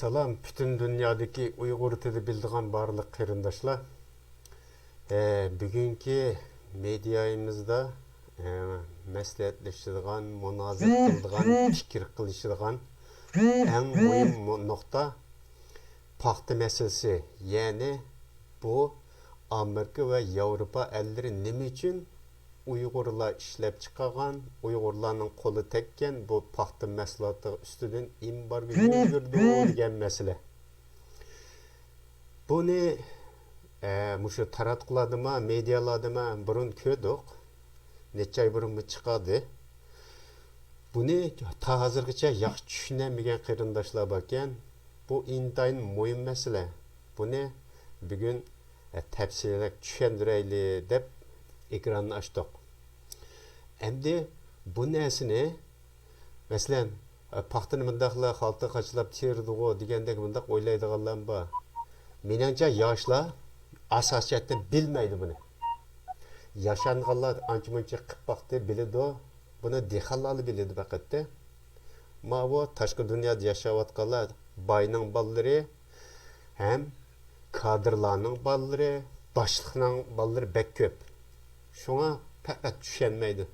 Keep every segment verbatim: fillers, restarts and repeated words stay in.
سالام، پۈتۈن دۇنيادىكى ئۇيغۇر تىلى بىلىدىغان بارلىق قېرىنداشلار. ئە، بۈگۈنكى مېدىيايىمىزدا، ئە، مەسلىھەتلىشىدىغان، مۇنازىرە قىلىدىغان، پىكىر قىلىشىدىغان ئەڭ مۇھىم مۇ-، نۇقتا پاختا مەسىلىسى. يەنى بۇ ئامېرىكا ۋە ياۋروپا ئەللىرى نېمە ئۈچۈن ئۇيغۇرلار ئىشلەپچىقارغان، ئۇيغۇرلارنىڭ قولى تەگكەن بۇ پاختا مەھسۇلاتى ئۈستىدىن ئېمبارگو يۈرگۈزدى دېگەن مەسىلە. بۇنى، ئە، مۇشۇ تاراتقۇلاردىمۇ، مېدىيالاردىمۇ بۇرۇن كۆردۇق. نەچچە ئاي بۇرۇنمۇ چىقاردى. بۇنى تا ھازىرغىچە ياخشى چۈشىنەلمىگەن قېرىنداشلار باركەن. بۇ ئىنتايىن مۇھىم مەسىلە. بۇنى بۈگۈن، ئە، تەپسىلىيرەك چۈشەندۈرەيلى دەپ ئېكراننى ئاچتۇق. ئەمدى بۇ نەرسىنى، مەسىلەن، پاختىنى مۇنداقلا خالتا قاچىلاپ تېرىدىغۇ دېگەندەك مۇنداق ئويلايدىغانلارمۇ بار. مېنىڭچە ياشلار ئاساسىي جەھەتتىن بىلمەيدۇ بۇنى. ياشانغانلار ئانچە-مۇنچە قىلىپ باقتى، بىلىدۇ. بۇنى دېھقانلارلا بىلىدۇ پەقەتتە. ماۋۇ تاشقى دۇنيادا ياشاۋاتقانلار باينىڭ بالىلىرى ھەم كادىرلارنىڭ بالىلىرى، باشلىقنىڭ بالىلىرى بەك كۆپ. شۇڭا پەقەت چۈشەنمەيدۇ.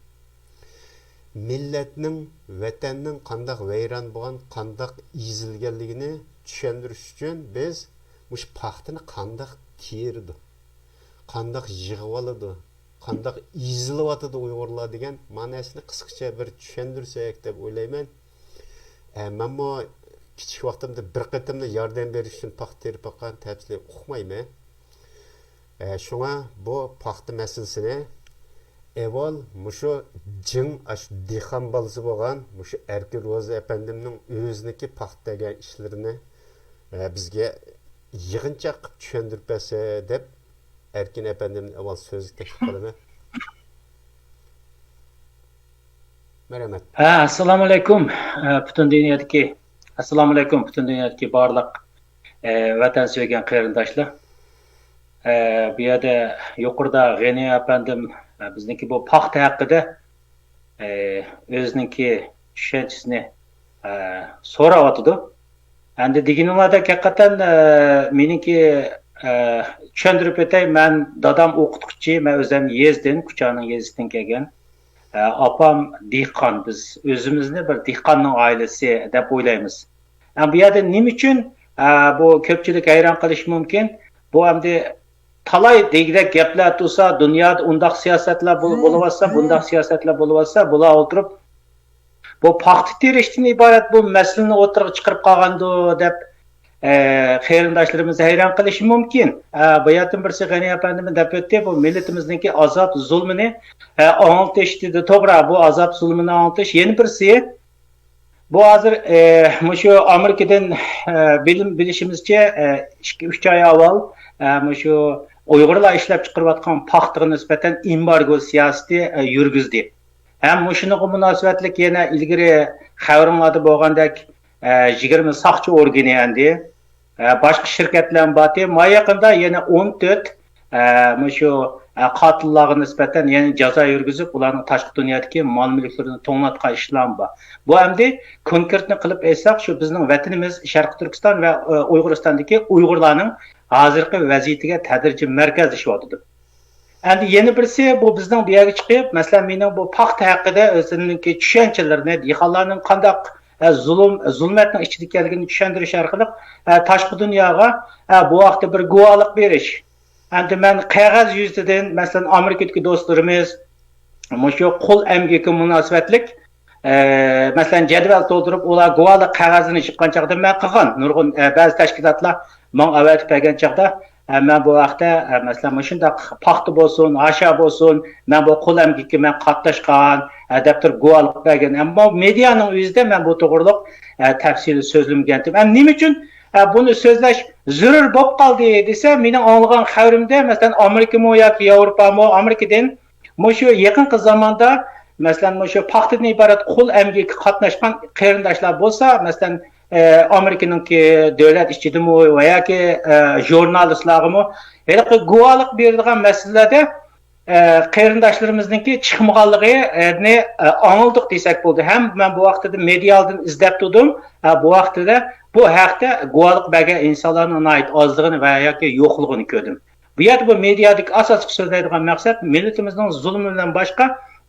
مىللەتنىڭ، ۋەتەننىڭ قانداق ۋەيران بولغان، قانداق ئېزىلگەنلىكىنى چۈشەندۈرۈش ئۈچۈن بىز مۇشۇ پاختىنى قانداق تېرىدۇ، قانداق يىغىۋالىدۇ، قانداق ئېزىلىۋاتىدۇ ئۇيغۇرلار دېگەن مەنىسىنى قىسقىچە بىر چۈشەندۈرسەك دەپ ئويلايمەن. ئە، مەنمۇ كىچىك ۋاقتىمدا بىر قېتىملا ياردەم بېرىش ئۈچۈن پاختا تېرىپ باققان، تەپسىلىي ئۇقمايمەن. ئە، شۇڭا بۇ پاختا مەسىلىسىنى ئەۋۋال مۇشۇ جىڭ، ئاشۇ دېھقان بالىسى بولغان مۇشۇ ئەركىن روزى ئەپەندىمنىڭ ئۆزىنىڭكى پاختا تېرىگەن ئىشلىرىنى، ئە، بىزگە يىغىنچاق قىلىپ چۈشەندۈرۈپ بەرسە دەپ ئەركىن ئەپەندىمنى ئەۋۋال سۆزگە تەكلىپ قىلىمەن. مەرھەمەت. ھە، ئەسسالامۇ ئەلەيكۇم. ھە، پۈتۈن دۇنيادىكى، ئەسسالامۇ ئەلەيكۇم، پۈتۈن دۇنيادىكى بارلىق، ئە، ۋەتەن سۆيگەن قېرىنداشلار. ئە، بۇ يەردە يۇقىرىدا غېنى ئەپەندىم، ئە، بىزنىڭكى بۇ پاختا ھەققىدە، ئە، ئۆزىنىڭكى چۈشەنچىسىنى، ئە، سوراۋاتىدۇ. ئەمدى دېگىنىڭلاردەك ھەقىقەتەن، ئە، مېنىڭكى، ئە، چۈشەندۈرۈپ ئۆتەي، مەن دادام ئوقۇتقۇچى، مەن ئۆزۈم يېزىدىن، كۇچانىڭ يېزىسىدىن كەلگەن. ئە، ئاپام دېھقان، بىز ئۆزىمىزنى بىر دېھقاننىڭ ئائىلىسى دەپ ئويلايمىز. ئە، بۇ يەردە نېمە ئۈچۈن، ئە، بۇ كۆپچىلىك ھەيران قېلىشى مۇمكىن؟ بۇ ئەمدى تالاي دېگۈدەك گەپلەر تۇرسا، دۇنيادا ئۇنداق سىياسەتلەر بول-، بولۇۋاتسا، بۇنداق سىياسەتلەر بولۇۋاتسا، بۇلار ئولتۇرۇپ بۇ پاختا تېرىشتىن ئىبارەت بۇ مەسىلىنى ئوتتۇرىغا چىقىرىپ قالغاندۇ دەپ، ئە، قېرىنداشلىرىمىز ھەيران قېلىشى مۇمكىن. ئە، باياتىن بىرسى غېنى ئەپەندىمىز دەپ ئۆتتى، بۇ مىللىتىمىزنىڭكى ئازاب زۇلمىنى، ئە، ئاڭلىتىش دېدى. توغرا، بۇ ئازاب زۇلمىنى ئاڭلىتىش. يەنە بىرسى، بۇ ھازىر، ئە، مۇشۇ ئامېرىكىدىن، ئە، بىلىم، بىلىشىمىزچە، ئە، ئىككى، ئۈچ ئاي ئاۋۋال، ئە، مۇشۇ ئۇيغۇرلار ئىشلەپ چىقىرىۋاتقان پاختىغا نىسبەتەن ئېمبارگو سىياسىتى، ئە، يۈرگۈزدى. ھەم مۇشۇنىڭغا مۇناسىۋەتلىك يەنە ئىلگىرى خەۋىرىڭلاردا بولغاندەك، ئە، يىگىرمە ساقچى ئورگىنى ئەندى، ئە، باشقا شىركەتلەرمۇ بارتى. ما يېقىندا يەنە ئون تۆت، ئە، مۇشۇ، ئە، قاتىللارغا نىسبەتەن يەنە جازا يۈرگۈزۈپ، ئۇلارنىڭ تاشقى دۇنيادىكى مال-مۈلۈكلىرىنى توڭلاتقان ئىشلارمۇ بار. بۇ ئەمدى كونكرېتنى قىلىپ ئېيتساق، شۇ بىزنىڭ ۋەتىنىمىز شەرقىي تۈركىستان ۋە، ئە، ئۇيغۇرىستاندىكى ئۇيغۇرلارنىڭ ھازىرقى ۋەزىيىتىگە تەدرىجىي مەركەزلىشىۋاتىدۇ. ئەمدى يەنە بىرسى، بۇ بىزنىڭ بۇ يەرگە چىقىپ، مەسىلەن، مېنىڭ بۇ پاختا ھەققىدە ئۆزۈمنىڭكى چۈشەنچىلىرىنى، دېھقانلارنىڭ قانداق، ئە، زۇلۇم، زۇلمەتنىڭ ئىچىدە ئىكەنلىكىنى چۈشەندۈرۈش ئارقىلىق، ئە، تاشقى دۇنياغا، ئە، بۇ ھەقتە بىر گۇۋاھلىق بېرىش. ئەمدى مەن قەغەز يۈزىدىن، مەسىلەن، ئامېرىكىدىكى دوستلىرىمىز مۇشۇ قۇل ئەمگىكى مۇناسىۋەتلىك ئە، مەسىلەن، جەدۋەل تولدۇرۇپ، ئۇلار گۇۋاھلىق قەغەزىنى يىغقان چاغدا مەن قىلغان نۇرغۇن، ئە، بەزى تەشكىلاتلار ماڭا ئەۋەتىپ بەرگەن چاغدا، ئە، مەن بۇ ھەقتە، ئە، مەسىلەن، مۇشۇنداق پاختا بولسۇن، ھاشا بولسۇن، مەن بۇ قۇل ئەمگىكى مەن قاتناشقان، ئە، دەپ تۇرۇپ گۇۋاھلىق بەرگەن. ئەمما مېدىيانىڭ ئۆزىدە مەن بۇ توغرۇلۇق، ئە، تەپسىلىي سۆزلىمىگەنتىم. ئەمما نېمە ئۈچۈن، ئە، بۇنى سۆزلەش زۆرۈر بولۇپ قالدى دېسە، مېنىڭ ئاڭلىغان خەۋىرىمدە، مەسىلەن، ئامېرىكىمۇ ياكى ياۋروپامۇ، ئامېرىكىدىن مۇشۇ يېقىنقى زاماندا، مەسىلەن، مۇشۇ پاختىدىن ئىبارەت قۇل ئەمگىكى قاتناشقان قېرىنداشلار بولسا، مەسىلەن، ئە، ئامېرىكىنىڭكى دۆلەت ئىچىدىمۇ ۋە ياكى، ئە، ژۇرنالىستلارغىمۇ ھېلىقى گۇۋاھلىق بېرىدىغان مەسىلىلەردە ئە، قېرىنداشلىرىمىزنىڭكى چىقمىغانلىقىنى، ئە، ئاڭلىدۇق دېسەك بولىدۇ. ھەم مەن بۇ ۋاقتىدا مېدىيالاردىن ئىزدەپ تۇردۇم. ئە، بۇ ۋاقتىدا بۇ ھەقتە گۇۋاھلىق بەرگەن ئىنسانلارنىڭ ناھايىتى ئازلىقىنى ۋە ياكى يوقلۇقىنى كۆردۈم. بۇ يەردە بۇ مېدىيادىكى ئاساسلىق سۆزلەيدىغان مەقسەت مىللىتىمىزنىڭ زۇلۇمىدىن باشقا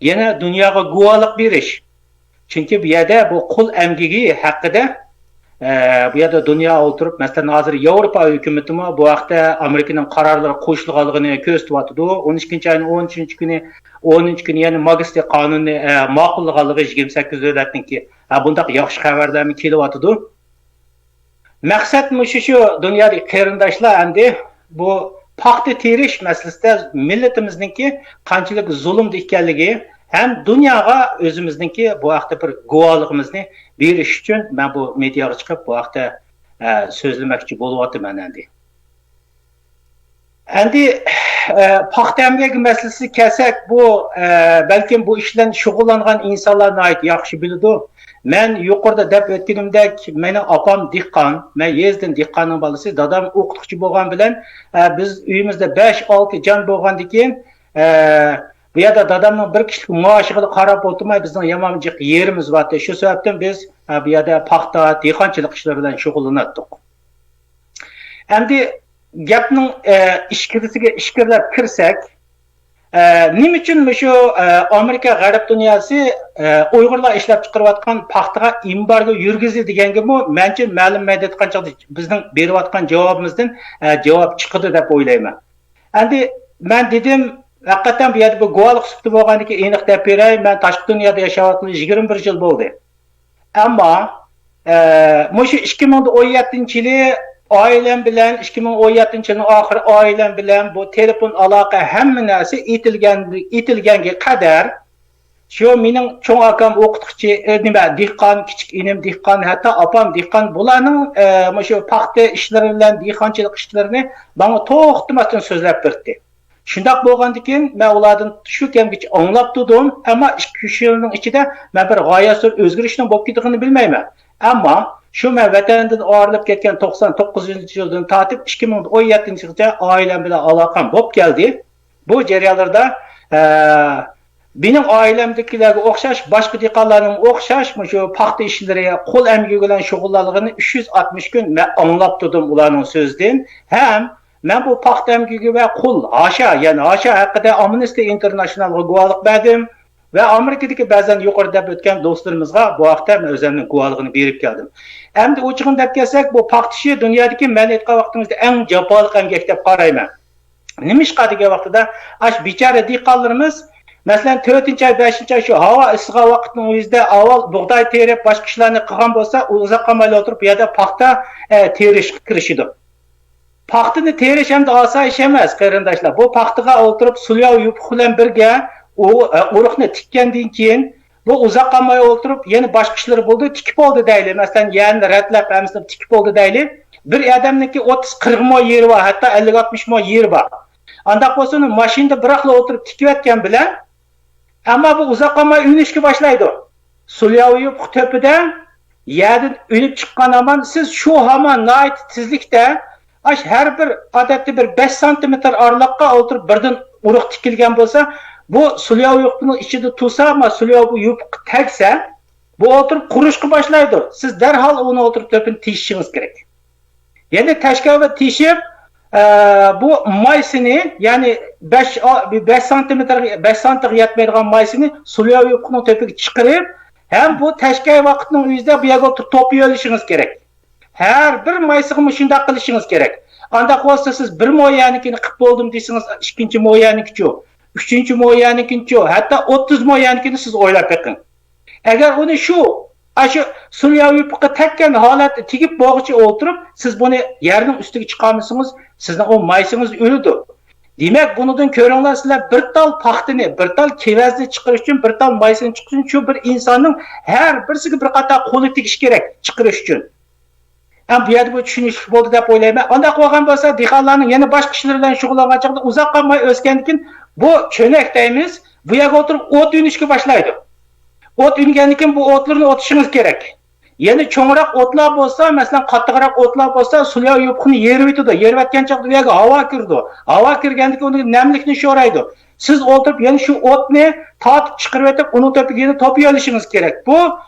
يەنە دۇنياغا گۇۋاھلىق بېرىش. چۈنكى بۇ يەردە بۇ قۇل ئەمگىكى ھەققىدە، ئە، بۇ يەردە دۇنيا ئولتۇرۇپ، مەسىلەن، ھازىر ياۋروپا ھۆكۈمىتىمۇ بۇ ھەقتە ئامېرىكىنىڭ قارارلىرى قوشۇلغانلىقىنى كۆرسىتىۋاتىدۇ. ئون ئىككىنچى ئاينىڭ ئون ئۈچىنچى كۈنى، ئونىنچى كۈنى يەنە ماگنىتسكىي قانۇنىنى، ئە، ماقۇللىغانلىقى يىگىرمە سەككىز دۆلەتنىڭكى. ھە، بۇنداق ياخشى خەۋەرلەرمۇ كېلىۋاتىدۇ. مەقسەت مۇشۇ، شۇ دۇنيادىكى قېرىنداشلار ئەمدى بۇ پاختا تېرىش مەسىلىسىدە مىللىتىمىزنىڭكى قانچىلىك زۇلۇمدا ئىكەنلىكى ھەم دۇنياغا ئۆزىمىزنىڭكى بۇ ھەقتە بىر گۇۋاھلىقىمىزنى بېرىش ئۈچۈن مەن بۇ مېدىياغا چىقىپ بۇ ھەقتە، ئە، سۆزلىمەكچى بولۇۋاتىمەن ئەمدى. ئەمدى، ئە، پاختا ئەمگەك مەسىلىسىگە كەلسەك، بۇ، ئە، بەلكىم بۇ ئىش بىلەن شۇغۇللانغان ئىنسانلار ناھايىتى ياخشى بىلىدۇ. مەن يۇقىرىدا دەپ ئۆتكىنىمدەك، مېنىڭ ئاپام دېھقان، مەن يېزىدىن دېھقاننىڭ بالىسى، دادام ئوقۇتقۇچى بولغان بىلەن، ئە، بىز ئۆيىمىزدە بەش، ئالتە جان بولغاندىكىن، ئە، بۇ يەردە دادامنىڭ بىر كىشىلىك مائاشىغىلا قاراپ ئولتۇرماي، بىزنىڭ يامان جىق يېرىمىز بارتى. شۇ سەۋەبتىن بىز، ئە، بۇ يەردە پاختا، دېھقانچىلىق ئىشلىرى بىلەن شۇغۇللىناتتۇق. ئەمدى گەپنىڭ، ئە، ئىچكىرىسىگە ئىچكىرىلەپ كىرسەك، ئە، نېمە ئۈچۈن مۇشۇ، ئە، ئامېرىكا، غەرب دۇنياسى، ئە، ئۇيغۇرلار ئىشلەپچىقىرىۋاتقان پاختىغا ئېمبارگو يۈرگۈزدى دېگەنگىمۇ مەن ئۈچۈن مەلۇم مەيدان ئېيتقان چاغدا بىزنىڭ بېرىۋاتقان جاۋابىمىزدىن، ئە، جاۋاب چىقىدۇ دەپ ئويلايمەن. ئەمدى مەن دېدىم، ھەقىقەتەن بۇ يەردە بىر گۇۋاھلىق سۈپىتى بولغاندىكىن ئېنىق دەپ بېرەي، مەن تاشقى دۇنيادا ياشاۋاتقىلى يىگىرمە بىر يىل بولدى. ئەمما، ئە، مۇشۇ ئىككى مىڭ ئون يەتتىنچى يىلى ئائىلەم بىلەن، ئىككى مىڭ ئون يەتتىنچى يىلنىڭ ئاخىرى ئائىلەم بىلەن بۇ تېلېفون ئالاقە، ھەممە نەرسە ئېتىلگەن، ئېتىلگەنگە قەدەر شۇ مېنىڭ چوڭ ئاكام ئوقۇتقۇچى، ئە، نېمە، دېھقان، كىچىك ئىنىم دېھقان، ھەتتا ئاپام دېھقان. بۇلارنىڭ، ئە، مۇشۇ پاختا ئىشلىرى بىلەن دېھقانچىلىق ئىشلىرىنى ماڭا توختىماستىن سۆزلەپ بېرىتتى. شۇنداق بولغاندىكىن، مەن ئۇلاردىن شۇ كەمگىچە ئاڭلاپ تۇردۇم، ئەمما ئىككى، ئۈچ يىلنىڭ ئىچىدە مەن بىر غايەت زور ئۆزگىرىشنىڭ بولۇپ كېتىدىغىنىنى بىلمەيمەن. ئەمما شۇ مەن ۋەتەندىن ئايرىلىپ كەتكەن توقسان توققۇزىنچى يىلدىن تارتىپ ئىككى مىڭ ئون يەتتىنچى يىلغىچە ئائىلەم بىلەن ئالاقەم بولۇپ كەلدى. بۇ جەريانلىرىدا، ئە، مېنىڭ ئائىلەمدىكىلەرگە ئوخشاش، باشقا دېھقانلارنىڭ ئوخشاش، مۇشۇ پاختا ئىشلىرى، قول ئەمگىكى بىلەن شۇغۇللانغىنى ئۈچ يۈز ئاتمىش كۈن مەن ئاڭلاپ تۇردۇم ئۇلارنىڭ سۆزىدىن. ھەم مەن بۇ پاختا ئەمگىكى ۋە قۇل، ھاشا، يەنى ھاشا ھەققىدە ئامنىستى ئىنتېرناشنالغا گۇۋاھلىق بەردىم ۋە ئامېرىكىدىكى بەزەن يۇقىرىدا دەپ ئۆتكەن دوستلىرىمىزغا بۇ ھەقتە مەن ئۆزۈمنىڭ گۇۋاھلىقىنى بېرىپ كەلدىم. ئەمدى ئوچۇقىنى دەپ كەلسەك، بۇ پاختا ئىشى دۇنيادىكى مەن ئېيتقان ۋاقتىمىزدا ئەڭ جاپالىق ئەمگەك دەپ قارايمەن. نېمىشقا دېگەن ۋاقتىدا، ئاشۇ بىچارە دېھقانلىرىمىز، مەسىلەن، تۆتىنچى ئاي، بەشىنچى ئاي شۇ ھاۋا ئىسسىغان ۋاقىتنىڭ ئۆزىدە ئاۋۋال بۇغداي تېرىپ، باشقا ئىشلارنى قىلغان بولسا، ئۇزاق قالمايلا ئولتۇرۇپ بۇ يەردە پاختا، ئە، تېرىشقا كىرىشىدۇ. پاختىنى تېرىش ئەمدى ئاسان ئىش ئەمەس، قېرىنداشلار. بۇ پاختىغا ئولتۇرۇپ، سۇلياۋ يوپۇق بىلەن بىرگە ئۇ، ئە، ئۇرۇقنى تىككەندىن كېيىن، بۇ ئۇزاق قالماي ئولتۇرۇپ، يەنە باشقا ئىشلىرى بولدى، تىكىپ بولدى دەيلى. مەسىلەن، يەرنى رەتلەپ، ھەممىسىنى تىكىپ بولدى دەيلى. بىر ئادەمنىڭكى ئوتتۇز قىرىق مو يېرى بار، ھەتتا ئەللىك ئاتمىش مو يېرى بار. ئانداق بولسا، ئۇنى ماشىنىدا بىراقلا ئولتۇرۇپ تىكىۋەتكەن بىلەن، ئەمما بۇ ئۇزاق قالماي ئۈنۈشكە باشلايدۇ. سۇلياۋ يوپۇق تۆپىدە يەردىن ئۈنۈپ چىققان ھامان، سىز شۇ ھامان ناھايىتى تېزلىكتە، ئاش ھەر بىر، ئادەتتە بىر بەش سانتىمېتىر ئارىلىققا ئولتۇرۇپ بىردىن ئۇرۇق تىكىلگەن بولسا، بۇ سۇلياۋ يوپۇقنىڭ ئىچىدە تۇرسا، ما سۇلياۋ بۇ يوپۇققا تەگسە، بۇ ئولتۇرۇپ قۇرۇشقا باشلايدۇ. سىز دەرھال ئۇنى ئولتۇرۇپ تۆپىنى تېشىشىڭىز كېرەك. يەنى تەشكەلگە تېشىپ، ئە، بۇ مايسىنى، يەنى بەش، بەش سانتىمېتىرغا، بەش سانتىغا يەتمەيدىغان مايسىنى سۇلياۋ يوپۇقنىڭ تۆپىگە چىقىرىپ، ھەم بۇ تەشكەل ۋاقىتنىڭ ئۆزىدە بۇ يەرگە ئولتۇرۇپ توپا يۆلىشىڭىز كېرەك. ھەر بىر مايسىغا مۇشۇنداق قىلىشىڭىز كېرەك. ئانداق بولسا سىز بىر مو يەرنىڭكىنى قىلىپ بولدۇم دېسىڭىز، ئىككىنچى مو يەرنىڭكىچۇ، ئۈچىنچى مو يەرنىڭكىچۇ، ھەتتا ئوتتۇز مو يەرنىڭكىنى سىز ئويلاپ بېقىڭ. ئەگەر ئۇنى شۇ، ئاشۇ سۇلياۋ يوپۇققا تەگكەن ھالەتتە تېگىپ بولغۇچە ئولتۇرۇپ، سىز بۇنى يەرنىڭ ئۈستىگە چىقارمىسىڭىز، سىزنىڭ ئۇ مايسىڭىز ئۆلىدۇ. دېمەك، بۇنىڭدىن كۆرۈڭلار، سىلەر بىر تال پاختىنى، بىر تال كېۋەزنى چىقىرىش ئۈچۈن، بىر تال مايسىنى چىقىرىش ئۈچۈن شۇ بىر ئىنساننىڭ ھەر بىرسىگە بىر قاتار قولى تېگىش كېرەك چىقىرىش ئۈچۈن. ھەم بۇ يەردە بۇ چۈشىنىشلىك بولدى دەپ ئويلايمەن. ئانداق بولغان بولسا، دېھقانلارنىڭ يەنە باشقا ئىشلىرى بىلەن شۇغۇللانغان چاغدا ئۇزاق قالماي ئۆسكەندىن كېيىن بۇ چۆنەك دەيمىز، بۇ يەرگە ئولتۇرۇپ ئوت ئۈنۈشكە باشلايدۇ. ئوت ئۈنگەندىن كېيىن بۇ ئوتلىرىنى ئوتۇشىڭىز كېرەك. يەنە چوڭراق ئوتلار بولسا، مەسىلەن، قاتتىقراق ئوتلار بولسا، سۇلياۋ يوپۇقنى يېرىۋېتىدۇ. يېرىۋەتكەن چاغدا ئۇ يەرگە ھاۋا كىرىدۇ. ھاۋا كىرگەندىن كېيىن ئۇنىڭ نەملىكنى شورايدۇ. سىز ئولتۇرۇپ يەنە شۇ ئوتنى تارتىپ چىقىرىۋېتىپ، ئۇنىڭ تۆپىگە يەنە توپا يۆلىشىڭىز كېرەك. بۇ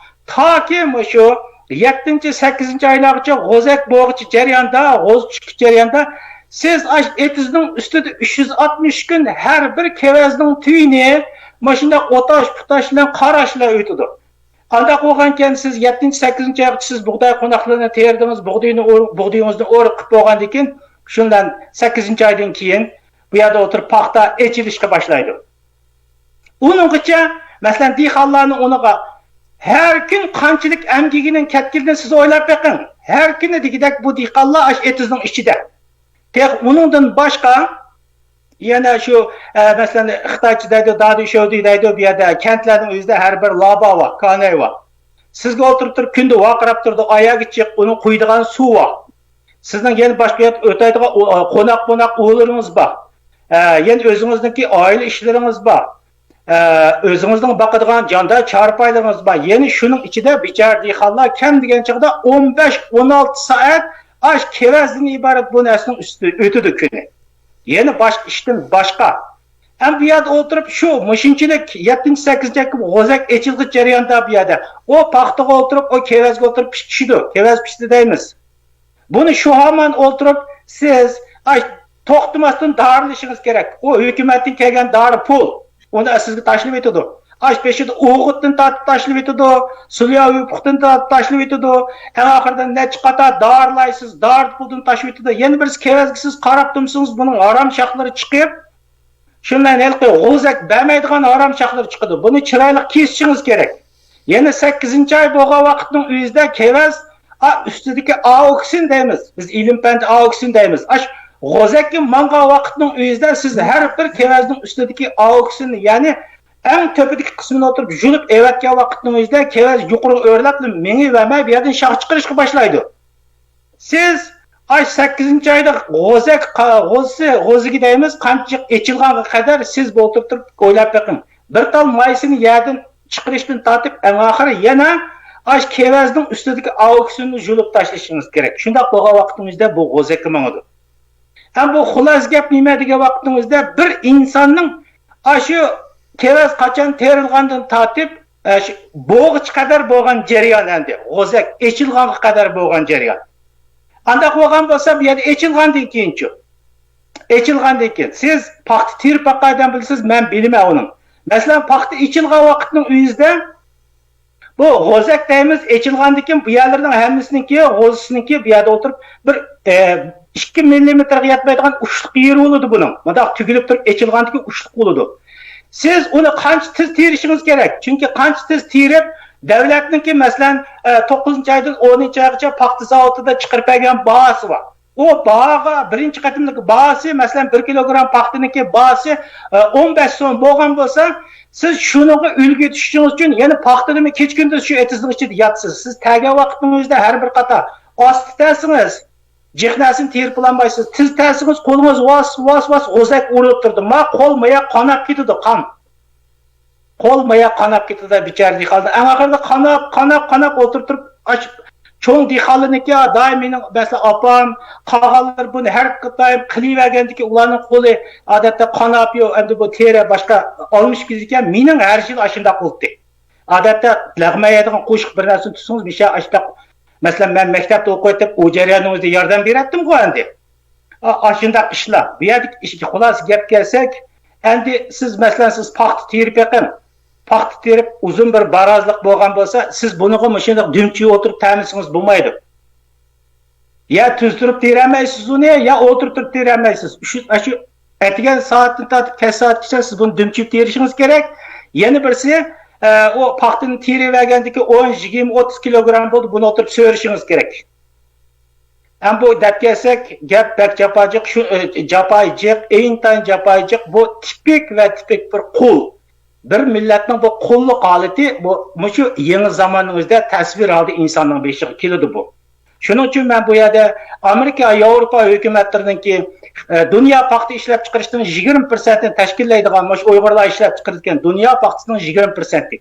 تاكى مۇشۇ يەتتىنچى، سەككىزىنچى ئايلارغىچە غوزەك بوغىچى جەريانىدا، غوز چۈشكۈچ جەريانىدا سىز ئاش ئېتىزنىڭ ئۈستىدە ئۈچ يۈز ئاتمىش كۈن ھەر بىر كېۋەزنىڭ تۈۋىنى ماشۇنداق ئوتاش، پۇتاش بىلەن قاراش بىلەن ئۆتىدۇ. ئانداق بولغانكەن، سىز يەتتىنچى، سەككىزىنچى ئايغىچە سىز بۇغداي قوناقلىرىنى تېرىدىڭىز، بۇغدىيىنى ئور-، بۇغدىيىڭىزنى ئورۇق قىلىپ بولغاندىن كېيىن، شۇندىن سەككىزىنچى ئايدىن كېيىن بۇ يەردە ئولتۇرۇپ پاختا ئېچىلىشقا باشلايدۇ. ئۇنىڭغىچە، مەسىلەن، دېھقانلارنى ئۇنىڭغا ھەر كۈن قانچىلىك ئەمگىكىنىڭ كەتكىنىنى سىز ئويلاپ بېقىڭ. ھەر كۈنى دېگۈدەك بۇ دېھقانلار ئاش ئېتىزنىڭ ئىچىدە. تېخى ئۇنىڭدىن باشقا، يەنە شۇ، ئە، مەسىلەن، خىتايچە دەيدۇ، دادۈ شياۋدۈ دەيدۇ، بۇ يەردە كەنتلەرنىڭ ئۆزىدە ھەر بىر لابا بار، كاناي بار. سىزگە ئولتۇرۇپ تۇرۇپ كۈندە ۋارقىراپ تۇرىدۇ، ئاياغى جىق، ئۇنىڭ قۇيىدىغان سۇ بار. سىزنىڭ يەنە باشقا يەردە ئۆتەيدىغان ئۇ-، قوناق-موناق ئۇۋىلىرىڭىز بار. ئە، يەنە ئۆزىڭىزنىڭكى ئائىلە ئىشلىرىڭىز بار. ئە، ئۆزىڭىزنىڭ باقىدىغان جاندار چارپايلىرىڭىز بار. يەنە شۇنىڭ ئىچىدە بىچارە دېھقانلار كەم دېگەن چاغدا ئون بەش، ئون ئالتە سائەت ئاش كېۋەزدىن ئىبارەت بۇ نەرسىنىڭ ئۈستىدە ئۆتىدۇ كۈنى. يەنە باشقا ئىشتىن باشقا. ئەمدى بۇ يەردە ئولتۇرۇپ شۇ مۇشۇنچىلىك يەتتىنچى، سەككىزىنچى ئاي غوزەك ئېچىلغۇچ جەريانىدا بۇ يەردە ئۇ پاختىغا ئولتۇرۇپ، ئۇ كېۋەزگە ئولتۇرۇپ پىشىدۇ. كېۋەز پىشتى دەيمىز. بۇنى شۇ ھامان ئولتۇرۇپ سىز، ئاي، توختىماستىن دارىلىشىڭىز كېرەك. ئۇ ھۆكۈمەتتىن كەلگەن دارى پۇل. ئۇنى سىزگە تاشلىۋېتىدۇ. ئاش بېشىدا ئوغۇتتىن تارتىپ تاشلىۋېتىدۇ، سۇلياۋ يوپۇقتىن تارتىپ تاشلىۋېتىدۇ. ئەڭ ئاخىرىدا نەچچە قاتار دارىلايسىز، دارى پۇلدىن تاشلىۋېتىدۇ. يەنە بىرسى كېۋەزگە سىز قاراپ تۇرمىسىڭىز، بۇنىڭ ھارام شاخلىرى چىقىپ، شۇنداق ھېلىقى غوزەك بەرمەيدىغان ھارام شاخلىرى چىقىدۇ. بۇنى چىرايلىق كېسىشىڭىز كېرەك. يەنە سەككىزىنچى ئاي بولغان ۋاقىتنىڭ ئۆزىدە كېۋەز، ئا، ئۈستىدىكى ئاوكسىن دەيمىز. بىز ئىلىم پەندە ئاوكسىن دەيمىز. ئاش غوزەككە مانغان ۋاقىتنىڭ ئۆزىدە سىز ھەر بىر كېۋەزنىڭ ئۈستىدىكى ئاوكسىننى، يەنى ئەڭ تۆپىدىكى قىسمىنى ئولتۇرۇپ يۇلۇپ ئەۋەتكەن ۋاقىتنىڭ ئۆزىدە كېۋەز يۇقىرىغا ئۆرلەپلا مېڭىۋەرمەي، بۇ يەردىن شاخ چىقىرىشقا باشلايدۇ. سىز ئاش سەككىزىنچى ئايدا غوزەك، غوزى، غوزىگى دەيمىز، قانچىلىك ئېچىلغانغا قەدەر سىز ئولتۇرۇپ تۇرۇپ ئويلاپ بېقىڭ. بىر تال مايسىنى يەردىن چىقىرىشتىن تارتىپ، ئەڭ ئاخىرى يەنە ئاش كېۋەزنىڭ ئۈستىدىكى ئاۋۇكسىننى يۇلۇپ تاشلىشىڭىز كېرەك. شۇنداق بولغان ۋاقتىڭىزدا بۇ غوزەككە ماڭىدۇ. ھەم بۇ خۇلاسە گەپ نېمە دېگەن ۋاقتىڭىزدا، بىر ئىنساننىڭ ئاشۇ كېۋەز قاچان تېرىلغاندىن تارتىپ، ئە، شۇ بوغىچە قەدەر بولغان جەريان ئەمدى. غوزەك ئېچىلغانغا قەدەر بولغان جەريان. ئانداق بولغان بولسا، بۇ يەردە ئېچىلغاندىن كېيىنچۇ؟ ئېچىلغاندىن كېيىن. سىز پاختا تېرىپ باققان ئادەم بىلىسىز، مەن بىلىمەن ئۇنىڭ. مەسىلەن، پاختا ئېچىلغان ۋاقىتنىڭ ئۆزىدە بۇ غوزەك دەيمىز، ئېچىلغاندىن كېيىن بۇ يەرلىرىنىڭ ھەممىسىنىڭكى، غوزىسىنىڭكى بۇ يەردە ئولتۇرۇپ بىر، ئە، ئىككى مىللىمېتىرغا يەتمەيدىغان ئۇچلۇق يېرى بولىدۇ بۇنىڭ. مۇنداق تۈگۈلۈپ تۇرۇپ ئېچىلغاندىكى ئۇچلۇق بولىدۇ. سىز ئۇنى قانچە تېز تېرىشىڭىز كېرەك. چۈنكى قانچە تېز تېرىپ، دۆلەتنىڭكى، مەسىلەن، ئە، توققۇزىنچى ئايدىن ئونىنچى ئايغىچە پاختا زاۋۇتىدا چىقىرىپ بەرگەن باھاسى بار. ئۇ باھاغا، بىرىنچى قېتىملىق باھاسى، مەسىلەن، بىر كىلوگرام پاختىنىڭكى باھاسى، ئە، ئون بەش سوم بولغان بولسا، سىز شۇنىڭغا ئۈلگە يېتىشىشىڭىز ئۈچۈن يەنە پاختىنىمۇ كېچە-كۈندۈز شۇ ئېتىزنىڭ ئىچىدە ياتىسىز. سىز تەرگەن ۋاقتىڭىزدا ھەر بىر قاتا ئاستا تەرسىڭىز، جىق نەرسىنى تېرىپ بولالمايسىز. تېز تەرسىڭىز، قولىڭىز ۋاس، ۋاس، ۋاس غوزەك ئۇرۇلۇپ تۇرىدۇ. ما قول، ما ياق قاناپ كېتىدۇ، قان. قول، ما ياق قاناپ كېتىدۇ بىچارە دېھقانلار. ئەڭ ئاخىرىدا قاناپ، قاناپ، قاناپ ئولتۇرۇپ تۇرۇپ، ئاش-، چوڭ دېھقانلارنىڭكى، دائىم مېنىڭ، مەسىلەن، ئاپام، قاغانلىرى بۇنى ھەر دائىم قىلىۋەرگەندىكىن، ئۇلارنىڭ قولى ئادەتتە قاناپ، يو، ئەمدى بۇ تېرە باشقا ئالمىشىپ كېتىدىكەن. مېنىڭ ھەر يىل ئاشۇنداق بولدى. ئادەتتە لەغمەن يەيدىغان قوشۇق بىر نەرسىنى تۇتسىڭىز، مىشە ئاشۇنداق. مەسىلەن، مەن مەكتەپتە ئوقۇۋېتىپ، ئۇ جەرياننىڭ ئۆزىدە ياردەم بېرەتتىمغۇ ئەمدى. ئا-، ئاشۇنداق ئىشلار. بۇ يەردىكى ئىشكە خۇلاسە گەپ كەلسەك، ئەمدى سىز، مەسىلەن، سىز پاختا تېرىپ بېقىڭ. پاختا تېرىپ ئۇزۇن بىر بارازلىق بولغان بولسا، سىز بۇنىڭغا مۇشۇنداق دۈمچىيىپ ئولتۇرۇپ تەملىسىڭىز بولمايدۇ. يا تۈز تۇرۇپ تېرەلمەيسىز ئۇنى، يا ئولتۇرۇپ تۇرۇپ تېرەلمەيسىز. شۇ، شۇ ئەتىگەن سائەتتىن تارتىپ كەچ سائەتكىچە سىز بۇنى دۈمچىيىپ تېرىشىڭىز كېرەك. يەنە بىرسى، ئە، ئۇ پاختىنى تېرىۋەرگەندىكى ئون، يىگىرمە، ئوتتۇز كىلوگرام بولدى، بۇنى ئولتۇرۇپ سۆرىشىڭىز كېرەك. ئەمما بۇ دەپ كەلسەك، گەپ بەك جاپاجىق، شۇ، ئە، جاپايى جىق، ئىنتايىن جاپايى جىق. بۇ تىپىك ۋە تىپىك بىر قۇل. بىر مىللەتنىڭ بۇ قۇللۇق ھالىتى، بۇ، مۇشۇ يېڭى زاماننىڭ ئۆزىدە تەسۋىر ھالدا ئىنساننىڭ بېشىغا كېلىدۇ بۇ. شۇنىڭ ئۈچۈن مەن بۇ يەردە ئامېرىكا، ياۋروپا ھۆكۈمەتلىرىنىڭكى، ئە، دۇنيا پاختا ئىشلەپچىقىرىشىنىڭ يىگىرمە پىرسەنتىنى تەشكىللەيدىغان، مۇشۇ ئۇيغۇرلار ئىشلەپچىقىرىدىكەن دۇنيا پاختىسىنىڭ يىگىرمە پىرسەنتى.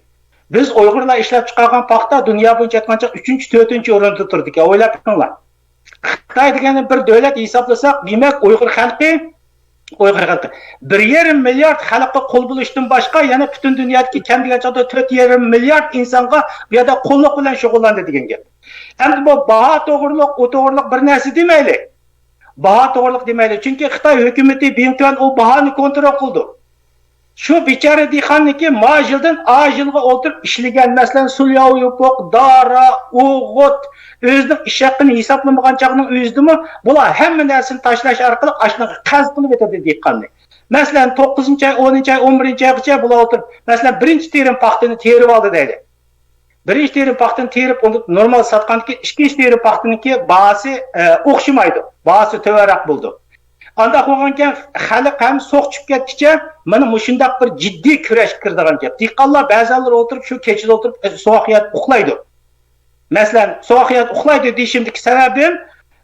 بىز ئۇيغۇرلار ئىشلەپچىقارغان پاختا دۇنيا بويىچە ئېيتقانچە ئۈچىنچى، تۆتىنچى ئورۇندا تۇرىدىكەن. ئويلاپ بېقىڭلار. خىتاي دېگەننى بىر دۆلەت ھېسابلىساق، دېمەك، ئۇيغۇر خەلقى ئۇيغۇر خەلقى بىر يېرىم مىليارد خەلققە قۇل بولۇشتىن باشقا، يەنە پۈتۈن دۇنيادىكى كەم دېگەن چاغدا تۆت يېرىم مىليارد ئىنسانغا بۇ يەردە قۇللۇق بىلەن شۇغۇللاندى دېگەن گەپ. ئەمدى بۇ باھا توغرۇلۇق، ئۇ توغرۇلۇق بىر نەرسە دېمەيلى. باھا توغرۇلۇق دېمەيلى. چۈنكى خىتاي ھۆكۈمىتى بىڭتۈەن ئۇ باھانى كونترول قىلىدۇ. شۇ بىچارە دېھقاننىڭكى ما يىلدىن ئا يىلغا ئولتۇرۇپ ئىشلىگەن، مەسىلەن، سۇلياۋ يوپۇق، دارا، ئوغۇت، ئۆزىنىڭ ئىش ھەققىنى ھېسابلىمىغان چاغنىڭ ئۆزىدىمۇ بۇلار ھەممە نەرسىنى تاشلاش ئارقىلىق ئاشۇنىڭغا قەرز قىلىۋېتىدۇ دېھقاننى. مەسىلەن، توققۇزىنچى ئاي، ئونىنچى ئاي، ئون بىرىنچى ئايغىچە بۇلار ئولتۇرۇپ، مەسىلەن، بىرىنچى تېرىم پاختىنى تېرىۋالدى دەيلى. بىرىنچى تېرىم پاختىنى تېرىپ، ئۇنى نورمال ساتقاندىن كېيىن، ئىككىنچى تېرىم پاختىنىڭكى باھاسى، ئە، ئوخشىمايدۇ. باھاسى تۆۋەنرەك بولىدۇ. ئانداق بولغانكەن، خەلق ھەم سوق چۈشۈپ كەتكىچە، مانا مۇشۇنداق بىر جىددىي كۈرەشكە كىرىدىغان گەپ. دېھقانلار بەزەنلىرى ئولتۇرۇپ، شۇ كېچىدە ئولتۇرۇپ، ئە، سوغۇق يەردە ئۇخلايدۇ. مەسىلەن، سوغۇق يەردە ئۇخلايدۇ دېيىشىمدىكى سەۋەبىم،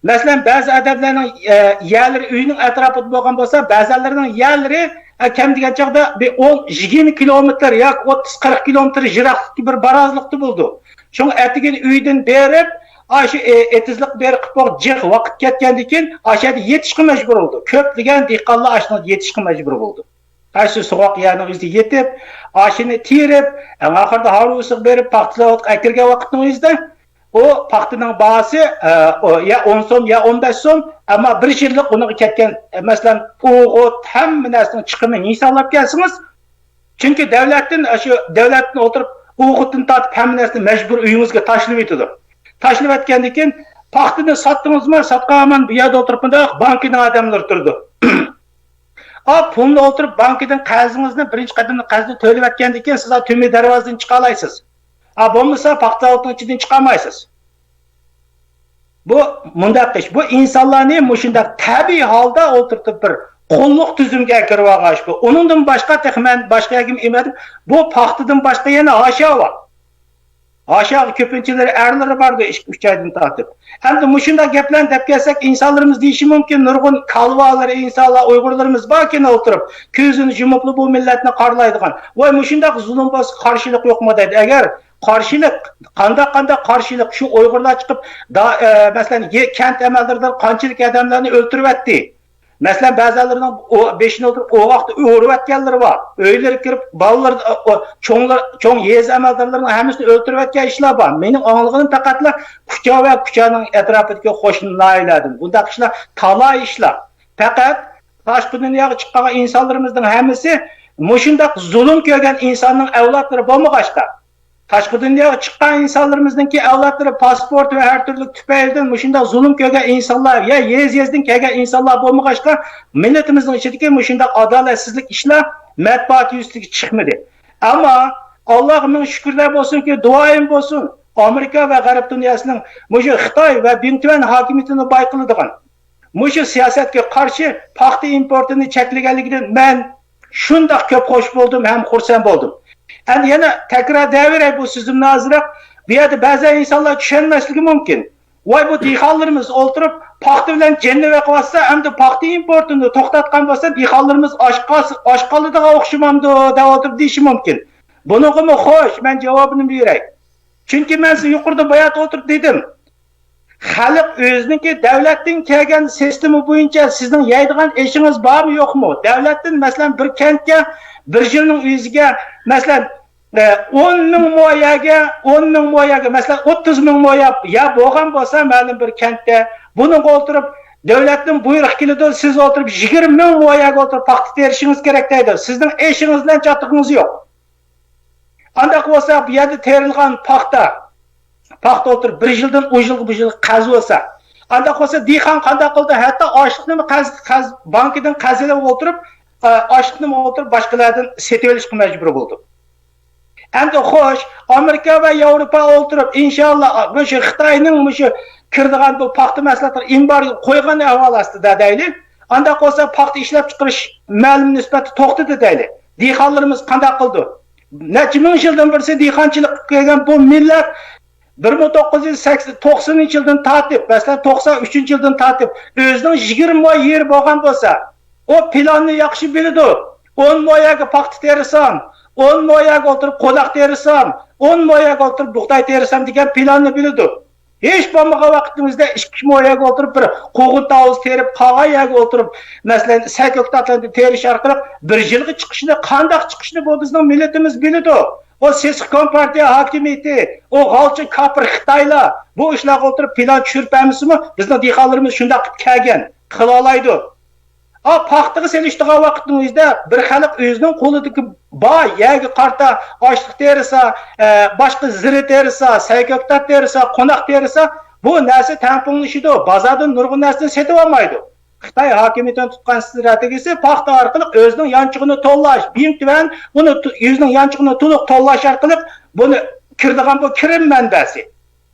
مەسىلەن، بەزى ئادەملەرنىڭ، ئە، يەرلىرى ئۆينىڭ ئەتراپىدا بولغان بولسا، بەزىلەرنىڭ يەرلىرى، ئە، كەم دېگەن چاغدا بىر ئون، يىگىرمە كىلومېتىر ياكى ئوتتۇز، قىرىق كىلومېتىر يىراقلىقتىكى بىر بارازلىقتا بولىدۇ. شۇڭا ئەتىگەن ئۆيدىن بېرىپ، ئاشۇ، ئە، ئېتىزلىققا بېرىپ قىلىپ جىق ۋاقىت كەتكەندىن كېيىن، ئاشۇ يەردە يېتىشقا مەجبۇر بولىدۇ. كۆپلىگەن دېھقانلار ئاشۇ يەردە يېتىشقا مەجبۇر بولىدۇ. ئاشۇ سوغۇق يەرنىڭ ئۆزىدە يېتىپ، ئاشۇنى تېرىپ، ئەڭ ئاخىرىدا ھارۋىسىغا بېرىپ، پاختا زاۋۇتقا ئەكىرگەن ۋاقىتنىڭ ئۆزىدە، ئۇ پاختىنىڭ باھاسى، ئە، ئۇ يا ئون سوم، يا ئون بەش سوم، ئەمما بىر يىللىق ئۇنىڭغا كەتكەن، ئە، مەسىلەن، ئوغۇت، ھەممە نەرسىنىڭ چىقىمىنى ھېسابلاپ كەلسىڭىز، چۈنكى دەۋلەتتىن، ئاشۇ دەۋلەتتىن ئولتۇرۇپ، ئوغۇتتىن تارتىپ ھەممە نەرسىنى مەجبۇر ئۆيىڭىزگە تاشلىۋېتىدۇ. تاشلىۋەتكەندىن كېيىن، پاختىنى ساتتىڭىزمۇ، ساتقان ھامان بۇ يەردە ئولتۇرۇپ، مۇنداق بانكىنىڭ ئادەملىرى تۇرىدۇ. ئا، پۇلنى ئولتۇرۇپ، بانكىدىن قەرزىڭىزنى، بىرىنچى قەدەمدە قەرزنى تۆلىۋەتكەندىن كېيىن، سىز تۈمە دەرۋازىدىن چىقالايسىز. ئا، بولمىسا، پاختا زاۋۇتىنىڭ ئىچىدىن چىقالمايسىز. بۇ مۇنداق ئىش. بۇ ئىنسانلارنى مۇشۇنداق تەبىئىي ھالدا ئولتۇرتۇپ، بىر قۇللۇق تۈزۈمگە ئەكىرىۋالغان ئىش بۇ. ئۇنىڭدىن باشقا تېخى مەن باشقا يەرگىمۇ ئېمەدىم. بۇ پاختىدىن باشقا يەنە ھاشا بار. ھاشاغا كۆپىنچىلىرى ئەرلىرى باردۇ، ئىككى، ئۈچ ئايدىن تارتىپ. ئەمدى مۇشۇنداق گەپلەرنى دەپ كەلسەك، ئىنسانلىرىمىز دېيىشى مۇمكىن، نۇرغۇن كالۋالىرى، ئىنسانلار، ئۇيغۇرلىرىمىز باركەن ئولتۇرۇپ، كۆزىنى يۇمۇپلا بۇ مىللەتنى قارىلايدىغان. ۋاي، مۇشۇنداق زۇلۇم بولسا، قارشىلىق يوقمۇ دەيدۇ. ئەگەر قارشىلىق، قانداق، قانداق قارشىلىق؟ شۇ ئۇيغۇرلار چىقىپ، دا-، ئە، مەسىلەن، يە-، كەنت ئەمەلدىرىدىن قانچىلىك ئادەملەرنى ئۆلتۈرۈۋەتتى. مەسىلەن، بەزىلىرىنىڭ ئو-، بېشىنى ئولتۇرۇپ ئوغاقتا ئۇرۇۋەتكەنلىرى بار. ئۆيلىرىگە كىرىپ، بالىلىرى، ئو-، چوڭلار، چوڭ يېزا ئەمەلدارلىرىنىڭ ھەممىسىنى ئۆلتۈرۈۋەتكەن ئىشلار بار. مېنىڭ ئاڭلىغىنىم پەقەتلا كۇچا ۋە كۇچانىڭ ئەتراپىدىكى قوشنا ناھىيەلەردىن. بۇنداق ئىشلار تالاي ئىشلار. پەقەت تاشقى دۇنياغا چىققان ئىنسانلىرىمىزنىڭ ھەممىسى مۇشۇنداق زۇلۇم كۆرگەن ئىنساننىڭ ئەۋلادلىرى بولمىغاچقا، تاشقى دۇنياغا چىققان ئىنسانلىرىمىزنىڭكى ئەۋلادلىرى پاسپورت ۋە ھەر تۈرلۈك تۈپەيلىدىن مۇشۇنداق زۇلۇم كۆرگەن ئىنسانلار يا يېزا-يېزىدىن كەلگەن ئىنسانلار بولمىغاچقا، مىللىتىمىزنىڭ ئىچىدىكى مۇشۇنداق ئادالەتسىزلىك ئىشلار مەتبۇئات يۈزىسىگە چىقمىدى. ئەمما ئاللاغا مىڭ شۈكۈرلەر بولسۇنكى، دۇئايىم بولسۇن، ئامېرىكا ۋە غەرب دۇنياسىنىڭ مۇشۇ خىتاي ۋە بىڭتۈەن ھاكىمىيىتىنى بايقىلىدىغان مۇشۇ سىياسەتكە قارشى پاختا ئىمپورتىنى چەكلىگەنلىكىدىن مەن شۇنداق كۆپ خوش بولدۇم ھەم خۇرسەن بولدۇم. ئەمدى يەنە تەكرار دەۋېرەي بۇ سۆزۈمنى ئازراق. بۇ يەردە بەزى ئىنسانلار چۈشەنمەسلىكى مۇمكىن. ۋاي، بۇ دېھقانلىرىمىز ئولتۇرۇپ پاختا بىلەن جېنىنى بېقىۋاتسا، ئەمدى پاختا ئىمپورتىنى توختاتقان بولسا، دېھقانلىرىمىز ئاچ قالسا، ئاچ قالىدىغان ئوخشىمامدۇ دەۋاتىدۇ دېيىشى مۇمكىن. بۇنىڭغىمۇ خوش، مەن جاۋابىنى بېرەي. چۈنكى مەن سىزگە يۇقىرىدا بايات ئولتۇرۇپ دېدىم. خەلق ئۆزىنىڭكى دەۋلەتتىن كەلگەن سىستېما بويىچە سىزنىڭ يەيدىغان ئېشىڭىز بارمۇ يوقمۇ؟ دەۋلەتتىن، مەسىلەن، بىر كەنتكە، بىر يىلنىڭ ئۆزىگە، مەسىلەن، ئە، ئون مىڭ مو يەرگە، ئون مىڭ مو يەرگە، مەسىلەن، ئوتتۇز مىڭ مو يەر، يەر بولغان بولسا، مەلۇم بىر كەنتتە، بۇنىڭغا ئولتۇرۇپ، دۆلەتنىڭ بۇيرۇقى كېلىدۇ، سىز ئولتۇرۇپ، يىگىرمە مىڭ مو يەرگە ئولتۇرۇپ، پاختا تېرىشىڭىز كېرەك دەيدۇ. سىزنىڭ ئېشىڭىز بىلەن چاتىقىڭىز يوق. ئانداق بولسا، بۇ يەردە تېرىلغان پاختا، پاختا ئولتۇرۇپ، بىر يىلدىن ئۇ يىلغا، بۇ يىلغا قەرز بولسا، ئانداق بولسا، دېھقان قانداق قىلىدۇ؟ ھەتتا ئاشلىقنىمۇ قەرز، قەرز، بانكىدىن قەرز ئېلىپ ئولتۇرۇپ، ئە، ئاشلىقنىمۇ ئولتۇرۇپ، باشقىلاردىن سېتىۋېلىشقا مەجبۇر بولىدۇ. ئەمدى خوش، ئامېرىكا ۋە ياۋروپا ئولتۇرۇپ، ئىنشاللا، مۇشۇ خىتاينىڭ مۇشۇ كىرىدىغان بۇ پاختا مەھسۇلاتلىرى ئېمبارگو قويغان ئەھۋال ئاستىدا دەيلى. ئانداق بولسا، پاختا ئىشلەپچىقىرىش مەلۇم نىسبەتتە توختىدى دەيلى. دېھقانلىرىمىز قانداق قىلىدۇ؟ نەچچە مىڭ يىلدىن بېرى دېھقانچىلىق قىلىپ كەلگەن بۇ مىللەت بىر مىڭ توققۇز يۈز سەكسەن، توقسىنىنچى يىلدىن تارتىپ، مەسىلەن، توقسان ئۈچىنچى يىلدىن تارتىپ، ئۆزىنىڭ يىگىرمە مو يېرى بولغان بولسا، ئۇ پىلاننى ياخشى بىلىدۇ. ئون مو يەرگە پاختا تېرىسام، ئون مو يەرگە ئولتۇرۇپ قوناق تېرىسام، ئون مو يەرگە ئولتۇرۇپ بۇغداي تېرىسام دېگەن پىلاننى بىلىدۇ. ھېچ بولمىغان ۋاقتىمىزدا ئىككى مو يەرگە ئولتۇرۇپ، بىر قوغۇن تاۋۇزى تېرىپ، قالغان يەرگە ئولتۇرۇپ، مەسىلەن، سەي كۆكتاتلارنى تېرىش ئارقىلىق بىر يىلغا چىقىشىنى، قانداق چىقىشىنى بۇ بىزنىڭ مىللىتىمىز بىلىدۇ. ئۇ سېسىق كومپارتىيە ھاكىمىيىتى، ئۇ غالچىن كاپىر خىتايلار بۇ ئىشلارغا ئولتۇرۇپ پىلان چۈشۈرۈپ بەرمىسىمۇ، بىزنىڭ دېھقانلىرىمىز شۇنداق قىلىپ كەلگەن، قىلالايدۇ. ئا، پاختىغا سېلىشتۇرغان ۋاقىتنىڭ ئۆزىدە بىر خەلق ئۆزىنىڭ قولىدىكى بار يەرگە قارىتا ئاشلىق تېرىسا، ئە، باشقا زىرە تېرىسا، سەي كۆكتات تېرىسا، قوناق تېرىسا، بۇ نەرسە تەڭپۇڭلىشىدۇ. بازاردىن نۇرغۇن نەرسىنى سېتىۋالمايدۇ. خىتاي ھاكىمىيىتىنىڭ تۇتقان ئىستراتېگىيىسى پاختا ئارقىلىق ئۆزىنىڭ يانچۇقىنى توللاش. بىڭتۈەن ئۇنى تو-، ئۆزىنىڭ يانچۇقىنى تولۇق توللاش ئارقىلىق بۇنى كىرىدىغان بۇ كىرىم مەنبەسى.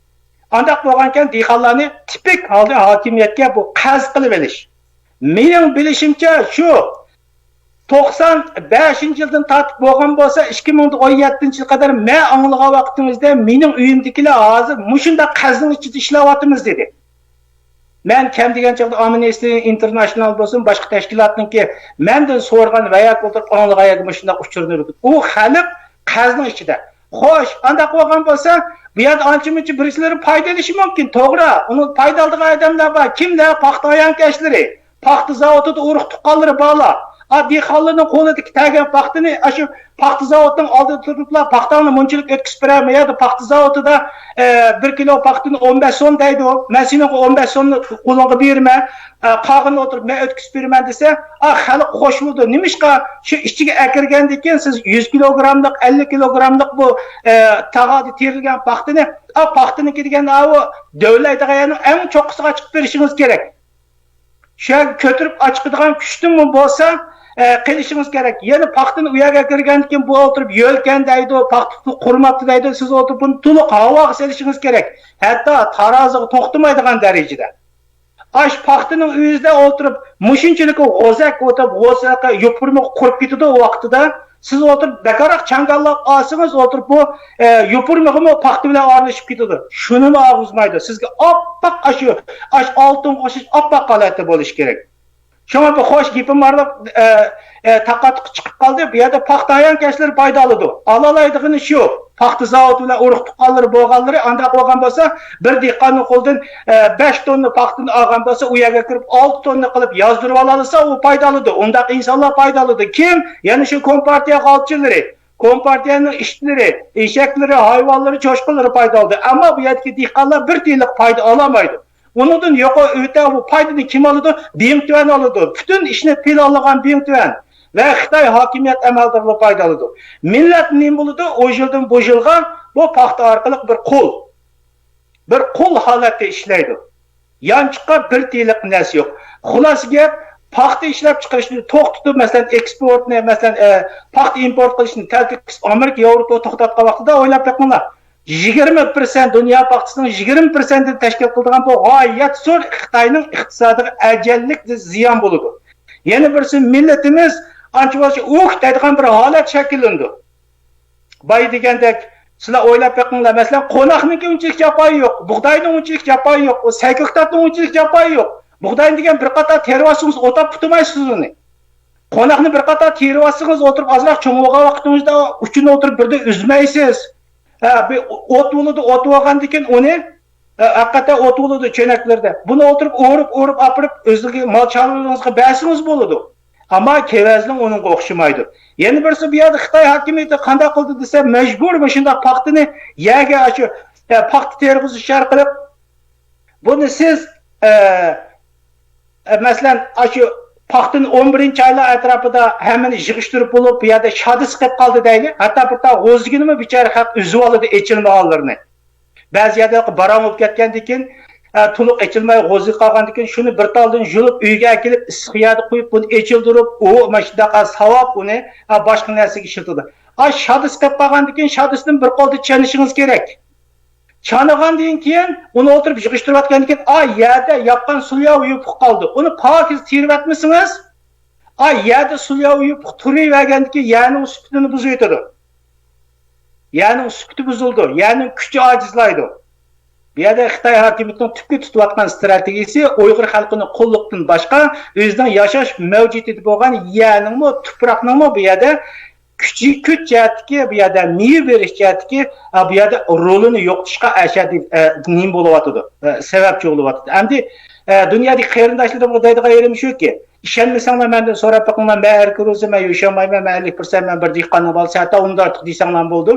ئانداق بولغانكەن، دېھقانلارنى تىپىك ھالدا ھاكىمىيەتكە بۇ قەرز قىلىۋېلىش. مېنىڭ بىلىشىمچە، شۇ توقسان بەشىنچى يىلدىن تارتىپ بولغان بولسا، ئىككى مىڭ ئون يەتتىنچى يىلغا قەدەر مەن ئاڭلىغان ۋاقتىمىزدا مېنىڭ ئۆيۈمدىكىلەر ھازىر مۇشۇنداق قەرزنىڭ ئىچىدە ئىشلەۋاتىمىز، دېدى. مەن كەم دېگەن چاغدا ئامنىستى ئىنتېرناشنال بولسۇن، باشقا تەشكىلاتنىڭكى مەندىن سورىغان ۋە ياكى ئولتۇرۇپ ئاڭلىغان يەرگە مۇشۇنداق ئۇچۇرنى بېرىدۇ. ئۇ خەلق قەرزنىڭ ئىچىدە. خوش، ئانداق بولغان بولسا، بۇ يەردە ئانچە-مۇنچە بىرسىلىرى پايدا ئېلىشى مۇمكىن، توغرا. ئۇنى پايدا ئالىدىغان ئادەملەر بار. كىملەر؟ پاختا ھايۋانكەشلىرى. پاختا زاۋۇتىدا ئۇرۇق تۇغقانلىرى بارلار. ئا، دېھقانلارنىڭ قولىدىكى تەگەن پاختىنى ئاشۇ پاختا زاۋۇتىنىڭ ئالدىدا تۇرۇپلا، پاختاڭنى مۇنچىلىك ئۆتكۈزۈپ بېرەي، مەن يەردە پاختا زاۋۇتىدا، ئە، بىر كىلو پاختىنى ئون بەش سوم دەيدۇ. مەن سېنىڭغا ئون بەش سومنى قولۇڭغا بېرىمەن، ئە، قالغىنىنى ئولتۇرۇپ مەن ئۆتكۈزۈپ بېرىمەن دېسە، ئا، خەلق خوش بولىدۇ. نېمىشقا؟ شۇ ئىچىگە ئەكىرگەندىن كېيىن سىز يۈز كىلوگراملىق، ئەللىك كىلوگراملىق بۇ، ئە، تاغادا تېرىلگەن پاختىنى، ئا، پاختىنىڭكى دېگەن ئاۋۇ دۆۋىلەيدىغان يەرنىڭ ئەڭ چوققىسىغا چىقىپ بېرىشىڭىز كېرەك. شۇ يەرگە كۆتۈرۈپ ئاچىقىدىغان كۈچتىنمۇ بولسا، ئە، قىلىشىڭىز كېرەك. يەنە پاختىنى ئۇ يەرگە كىرگەندىن كېيىن بۇ ئولتۇرۇپ يۆلكەن دەيدۇ، پاختا قۇرۇماپتۇ دەيدۇ، سىز ئولتۇرۇپ بۇنى تولۇق ھاۋاغا سېلىشىڭىز كېرەك. ھەتتا تارازىغا توختىمايدىغان دەرىجىدە. ئاش پاختىنىڭ ئۆزىدە ئولتۇرۇپ، مۇشۇنچىلىك غوزەك ئولتۇرۇپ، غوزەك يوپۇرمىقى قۇرۇپ كېتىدۇ ئۇ ۋاقتىدا. سىز ئولتۇرۇپ بەكراق چاڭگاللاپ ئالسىڭىز، ئولتۇرۇپ بۇ، ئە، يوپۇرمىقىمۇ پاختا بىلەن ئارىلىشىپ كېتىدۇ. شۇنىمۇ ئالغۇزمايدۇ. سىزگە ئاپئاق ئاشۇ، ئاش ئالتۇنغا ئوخشاش ئاپئاق ھالەتتە بولۇشى كېرەك. شۇڭا بۇ خوش گېپىم بارلىق، ئە، ئە، تاقا-تۇقا چىقىپ قالدى. بۇ يەردە پاختا ھايۋانكەشلىرى پايدا ئالىدۇ. ئالالايدىغىنى شۇ. پاختا زاۋۇتى بىلەن ئۇرۇق تۇغقانلىرى بولغانلىرى، ئانداق بولغان بولسا، بىر دېھقاننىڭ قولىدىن، ئە، بەش توننا پاختىنى ئالغان بولسا، ئۇ يەرگە كىرىپ ئالتە توننا قىلىپ يازدۇرۇۋالالىسا، ئۇ پايدا ئالىدۇ. ئۇنداق ئىنسانلار پايدا ئالىدۇ. كىم؟ يەنە شۇ كومپارتىيە غالچىلىرى. كومپارتىيەنىڭ ئىتلىرى، ئېشەكلىرى، ھايۋانلىرى، چوشقىلىرى پايدا ئالىدۇ. ئەمما بۇ يەردىكى دېھقانلار بىر تىيىنلىق پايدا ئالالمايدۇ. ئۇنىڭدىن يۇقىرى ئۆتە بۇ پايدىنى كىم ئالىدۇ؟ بىڭتۈەن ئالىدۇ. پۈتۈن ئىشنى پىلانلىغان بىڭتۈەن ۋە خىتاي ھاكىمىيەت ئەمەلدارلىرى پايدا ئالىدۇ. مىللەت نېمە بولىدۇ؟ ئۇ يىلدىن بۇ يىلغا بۇ پاختا ئارقىلىق بىر قۇل. بىر قۇل ھالەتتە ئىشلەيدۇ. يانچۇققا بىر تىيىنلىق نەرسە يوق. خۇلاسە گەپ، پاختا ئىشلەپچىقىرىشنى توختىتىپ، مەسىلەن، ئېكسپورتنى، مەسىلەن، ئە، پاختا ئىمپورت قىلىشنى تەلتۆكۈس ئامېرىكا، ياۋروپا توختاتقان ۋاقتىدا ئويلاپ بېقىڭلار. يىگىرمە پىرسەنت، دۇنيا پاختىسىنىڭ يىگىرمە پىرسەنتىنى تەشكىل قىلىدىغان بۇ غايەت زور خىتاينىڭ ئىقتىسادىغا ئەجەللىك زىيان بولىدۇ. يەنە بىرسى، مىللىتىمىز ئانچە بولسا ئۇھ دەيدىغان بىر ھالەت شەكىللىنىدۇ. بايا دېگەندەك، سىلەر ئويلاپ بېقىڭلار، مەسىلەن، قوناقنىڭكى ئۇنچىلىك جاپايى يوق، بۇغداينىڭ ئۇنچىلىك جاپايى يوق، ئۇ سەي كۆكتاتنىڭ ئۇنچىلىك جاپايى يوق. بۇغداينى دېگەن بىر قاتار تېرىۋالسىڭىز، ئوتاپ پۇتىمايسىز ئۇنى. قوناقنى بىر قاتار تېرىۋالسىڭىز، ئولتۇرۇپ ئازراق چوڭ بولغان ۋاقتىڭىزدا ئۇچىنى ئولتۇرۇپ بىردە ئۈزمەيسىز. ھە، بىر ئوت بولىدۇ، ئوت بولغاندىن كېيىن ئۇنى، ھە، ھەقىقەتەن ئوت بولىدۇ چۆنەكلىرىدە. بۇنى ئولتۇرۇپ ئورۇپ، ئورۇپ ئاپىرىپ ئۆزىگە مال چارۋىلىرىڭىزغا بەرسىڭىز بولىدۇ. ئەمما كېۋەزلىڭ ئۇنىڭغا ئوخشىمايدۇ. يەنە بىرسى، بۇ يەردە خىتاي ھاكىمىيىتى قانداق قىلدى دېسە، مەجبۇر مۇشۇنداق پاختىنى يەرگە، ئاشۇ، ھە، پاختا تېرىغۇزۇش ئارقىلىق بۇنى سىز، ئە، ئە، مەسىلەن، ئاشۇ پاختىنى ئون بىرىنچى ئايلار ئەتراپىدا ھەممىنى يىغىشتۇرۇپ بولۇپ، بۇ يەردە شادىسى قېلىپ قالدى دەيلى. ھەتتا بىر تال غوزىگىنىمۇ بىچارە خەق ئۈزۈۋالىدۇ، ئېچىلمىغانلىرىنى. بەزى يەردە باراڭ بولۇپ كەتكەندىن كېيىن، ئە، تولۇق ئېچىلماي غوزىگا قالغاندىن كېيىن، شۇنى بىر تالدىن يۇلۇپ ئۆيگە ئەكېلىپ، ئىسسىق يەردە قويۇپ، بۇنى ئېچىلدۇرۇپ، ئۇ مانا شۇنداق ساۋاپ ئۇنى، ئە، باشقا نەرسىگە ئىشلىتىدۇ. ئا، شادىسى قېلىپ قالغاندىن كېيىن، شادىسىدىن بىر قولدا چېنىشىڭىز كېرەك. چانىغاندىن كېيىن ئۇنى ئولتۇرۇپ يىغىشتۇرۇۋاتقاندىن كېيىن، ئا يەردە ياپقان سۇلياۋ يوپۇق قالدى. ئۇنى پاكىز تېرىۋەتمىسىڭىز، ئا يەردە سۇلياۋ يوپۇق تۇرۇۋەرگەندىن كېيىن يەرنىڭ سۈپىتىنى بۇزۇۋېتىدۇ. يەرنىڭ سۈپىتى بۇزۇلىدۇ، يەرنىڭ كۈچى ئاجىزلايدۇ. بۇ يەردە خىتاي ھاكىمىيىتىنىڭ تۈپكە تۇتۇۋاتقان ئىستراتېگىيىسى ئۇيغۇر خەلقىنى قۇللۇقتىن باشقا ئۆزىنىڭ ياشاش مەۋجۇدىيىتى بولغان يەرنىڭمۇ، تۇپراقنىڭمۇ بۇ يەردە كۈچى، كۈچ جەھەتتىكى بۇ يەردە، مېۋە بېرىش جەھەتتىكى، ئە، بۇ يەردە رولىنى يوقىتىشقا ئەشەددىي، ئە، نېمە بولۇۋاتىدۇ، ئە، سەۋەبچى بولۇۋاتىدۇ. ئەمدى، ئە، دۇنيادىكى قېرىنداشلىرىمغا دەيدىغان يېرىم شۇكى، ئىشەنمىسەڭلار مەندىن سوراپ بېقىڭلار، مەن ئەركە روزى، مەن يوشالمايمەن، مەن ئەللىك پىرسەنت، مەن بىر دېھقاننىڭ بالىسى، ھەتتا ئۇندىن ئارتۇق دېسەڭلارمۇ بولىدۇ.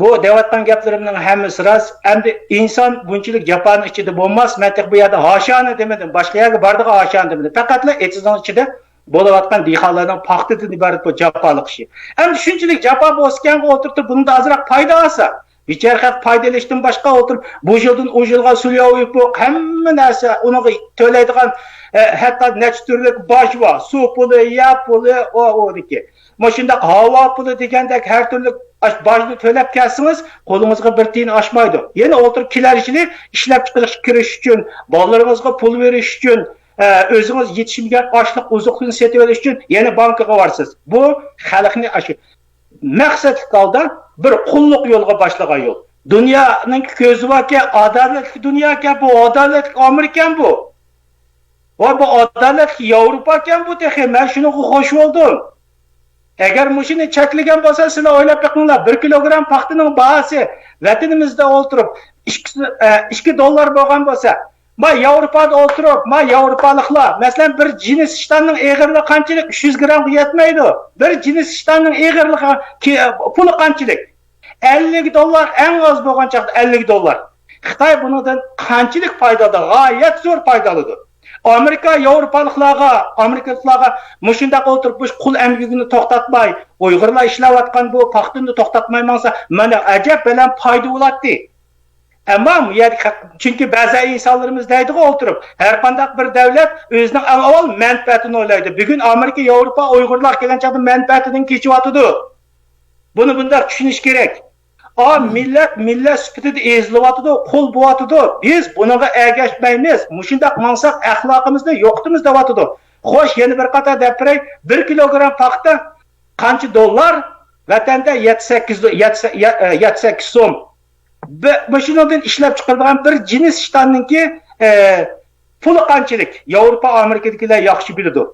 بۇ دەۋاتقان گەپلىرىمنىڭ ھەممىسى راست. ئەمدى ئىنسان بۇنچىلىك جاپانىڭ ئىچىدە بولماس. مەن تېخى بۇ يەردە ھاشانى دېمىدىم، باشقا يەرگە بارىدىغان ھاشانى دېمىدىم. پەقەتلا ئېتىزنىڭ ئىچىدە بولۇۋاتقان دېھقانلارنىڭ پاختىدىن ئىبارەت بۇ جاپالىق ئىشى. ئەمدى شۇنچىلىك جاپا بولسىكەنغۇ ئولتۇرۇپتۇ، بۇنىڭدا ئازراق پايدا ئالسا. بىچارە خەق پايدا ئېلىشتىن باشقا ئولتۇرۇپ، بۇ يىلدىن ئۇ يىلغا سۇلياۋ يوپۇق، ھەممە نەرسە ئۇنىڭغا تۆلەيدىغان، ئە، ھەتتا نەچچە تۈرلۈك باج بار. سۇ پۇلى، يەر پۇلى، ئۇ، ئۇنىكى. مۇشۇنداق ھاۋا پۇلى دېگەندەك ھەر تۈرلۈك ئاش-، باجنى تۆلەپ كەلسىڭىز، قولىڭىزغا بىر تىيىن ئاشمايدۇ. يەنە ئولتۇرۇپ كېلەر يىلى ئىشلەپ چىقىرىشقا كىرىش ئۈچۈن، بالىلىرىڭىزغا پۇل بېرىش ئۈچۈن، ئە، ئۆزىڭىز يېتىشمىگەن ئاشلىق ئوزۇقلۇقنى سېتىۋېلىش ئۈچۈن يەنە بانكىغا بارىسىز. بۇ خەلقنى ئاشۇ مەقسەتلىك ھالدا بىر قۇللۇق يولغا باشلىغان يول. دۇنيانىڭ كۆزى باركەن، ئادالەتلىك دۇنياكەن بۇ، ئادالەتلىك ئامىركەن بۇ. ۋاي، بۇ ئادالەتلىك ياۋروپاكەن بۇ تېخى، مەن شۇنىڭغا خوش بولدۇم. ئەگەر مۇشۇنى چەكلىگەن بولسا، سىلەر ئويلاپ بېقىڭلار، بىر كىلوگرام پاختىنىڭ باھاسى ۋەتىنىمىزدە ئولتۇرۇپ ئىككى، ئە، ئىككى دوللار بولغان بولسا، ما ياۋروپادا ئولتۇرۇپ، ما ياۋروپالىقلار، مەسىلەن، بىر جىنس ئىشتاننىڭ ئېغىرلىقى قانچىلىك؟ ئۈچ يۈز گرامغا يەتمەيدۇ. بىر جىنس ئىشتاننىڭ ئېغىرلىقى، كى-، پۇلى قانچىلىك؟ ئەللىك دوللار، ئەڭ ئاز بولغان چاغدا ئەللىك دوللار. خىتاي بۇنىڭدىن قانچىلىك پايدا ئالىدۇ؟ غايەت زور پايدا ئالىدۇ. ئامېرىكا ياۋروپالىقلارغا، ئامېرىكىلىقلارغا مۇشۇنداق ئولتۇرۇپ، مۇشۇ قۇل ئەمگىكىنى توختاتماي، ئۇيغۇرلار ئىشلەۋاتقان بۇ پاختىنى توختاتماي ماڭسا، مانا ئەجەب بەلەن پايدا بولاتتى. ئەمما بۇ يەردە، چۈنكى بەزى ئىنسانلىرىمىز دەيدىغۇ ئولتۇرۇپ، ھەر قانداق بىر دەۋلەت ئۆزىنىڭ ئەڭ ئاۋۋال مەنپەئەتىنى ئويلايدۇ. بۈگۈن ئامېرىكا، ياۋروپا ئۇيغۇرلارغا كەلگەن چاغدا مەنپەئەتىدىن كېچىۋاتىدۇ. بۇنى بۇنداق چۈشىنىش كېرەك. ئا، مىللەت مىللەت سۈپىتىدە ئېزىلىۋاتىدۇ، قۇل بولۇۋاتىدۇ. بىز بۇنىڭغا ئەگەشمەيمىز. مۇشۇنداق ماڭساق، ئەخلاقىمىزنى يوقىتىمىز دەۋاتىدۇ. خوش، يەنە بىر قاتار دەپ بېرەي، بىر كىلوگرام پاختا قانچە دوللار؟ ۋەتەندە يەتتە سەككىز، يەتتە، يە-، ئە، يەتتە سەككىز سوم. بە-، مۇشۇنىڭدىن ئىشلەپ چىقىرىدىغان بىر جىنس ئىشتاننىڭكى، ئە، پۇلى قانچىلىك؟ ياۋروپا، ئامېرىكىدىكىلەر ياخشى بىلىدۇ.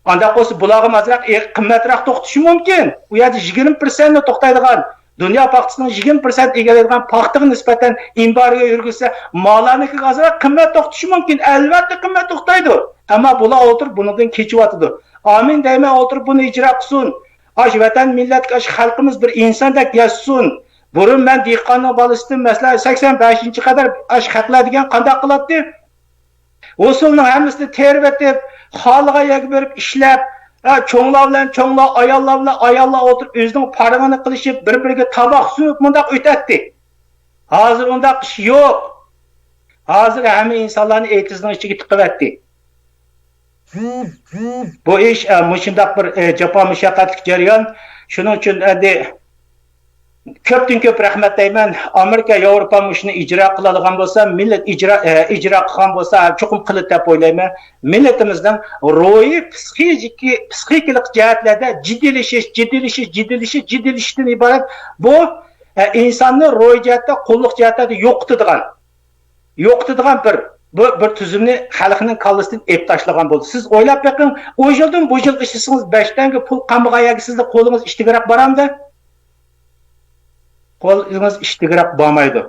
ئانداق بولسا بۇلارغىمۇ ئازراق ئېغ-، قىممەترەك توختىشى مۇمكىن. ئۇ يەردە يىگىرمە پىرسەنتنى توختايدىغان، دۇنيا پاختىسىنىڭ يىگىرمە پىرسەنت ئىگىلەيدىغان پاختىغا نىسبەتەن ئېمبارگو يۈرگۈزسە، ماللارنىڭكىگە ئازراق قىممەت توختىشى مۇمكىن. ئەلۋەتتە قىممەت توختايدۇ. ئەمما بۇلار ئولتۇرۇپ بۇنىڭدىن كېچىۋاتىدۇ. ئامىن دەيمەن، ئولتۇرۇپ بۇنى ئىجرا قىلسۇن. ئاشۇ ۋەتەن مىللەتكە، ئاشۇ خەلقىمىز بىر ئىنساندەك ياشىسۇن. بۇرۇن مەن دېھقاننىڭ بالىسىدىم، مەسىلەن، سەكسەن بەشىنچى قەدەر ئاشۇ خەقلەر دېگەن قانداق قىلاتتى؟ ھوسۇلنىڭ ھەممىسىنى تېرىۋېتىپ، خالىغان يەرگە بېرىپ ئىشلەپ، ھە، چوڭلار بىلەن چوڭلار، ئاياللار بىلەن ئاياللار ئولتۇرۇپ، ئۆزىنىڭ پارىڭىنى قىلىشىپ، بىر-بىرىگە تاماق سۇنۇپ، مۇنداق ئۆتەتتى. ھازىر ئۇنداق ئىش يوق. ھازىر ھەممە ئىنسانلارنى ئېتىزنىڭ ئىچىگە تىقىۋەتتى. بۇ ئىش، ئە، مۇشۇنداق بىر، ئە، جاپا مۇشەققەتلىك جەريان. شۇنىڭ ئۈچۈن ئەمدى كۆپتىن كۆپ رەھمەت دەيمەن. ئامېرىكا، ياۋروپا مۇشۇنى ئىجرا قىلالىغان بولسا، مىللەت ئىجرا، ئە، ئىجرا قىلغان بولسا، چوقۇم قىلىدۇ دەپ ئويلايمەن. مىللىتىمىزنىڭ روھىي، پسىخىكى، پسىخىكىلىق جەھەتلەردە جىددىيلىشىش، جىددىيلىشىش، جىددىيلىشىش، جىددىيلىشىشتىن ئىبارەت بۇ، ئە، ئىنساننى روھىي جەھەتتە، قۇللۇق جەھەتلەردە يوقىتىدىغان، يوقىتىدىغان بىر، بىر، بىر تۈزۈمنى خەلقنىڭ كاللىسىدىن ئېلىپ تاشلىغان بولدى. سىز ئويلاپ بېقىڭ، ئۇ يىلدىن بۇ يىلغا ئىشلىسىڭىز، بەش تەڭگە پۇل قالمىغان يەرگە سىزنىڭ قولىڭىز ئىشتىگىراق بارامدۇ؟ قولىڭىز ئىشتىگىراق بارمايدۇ.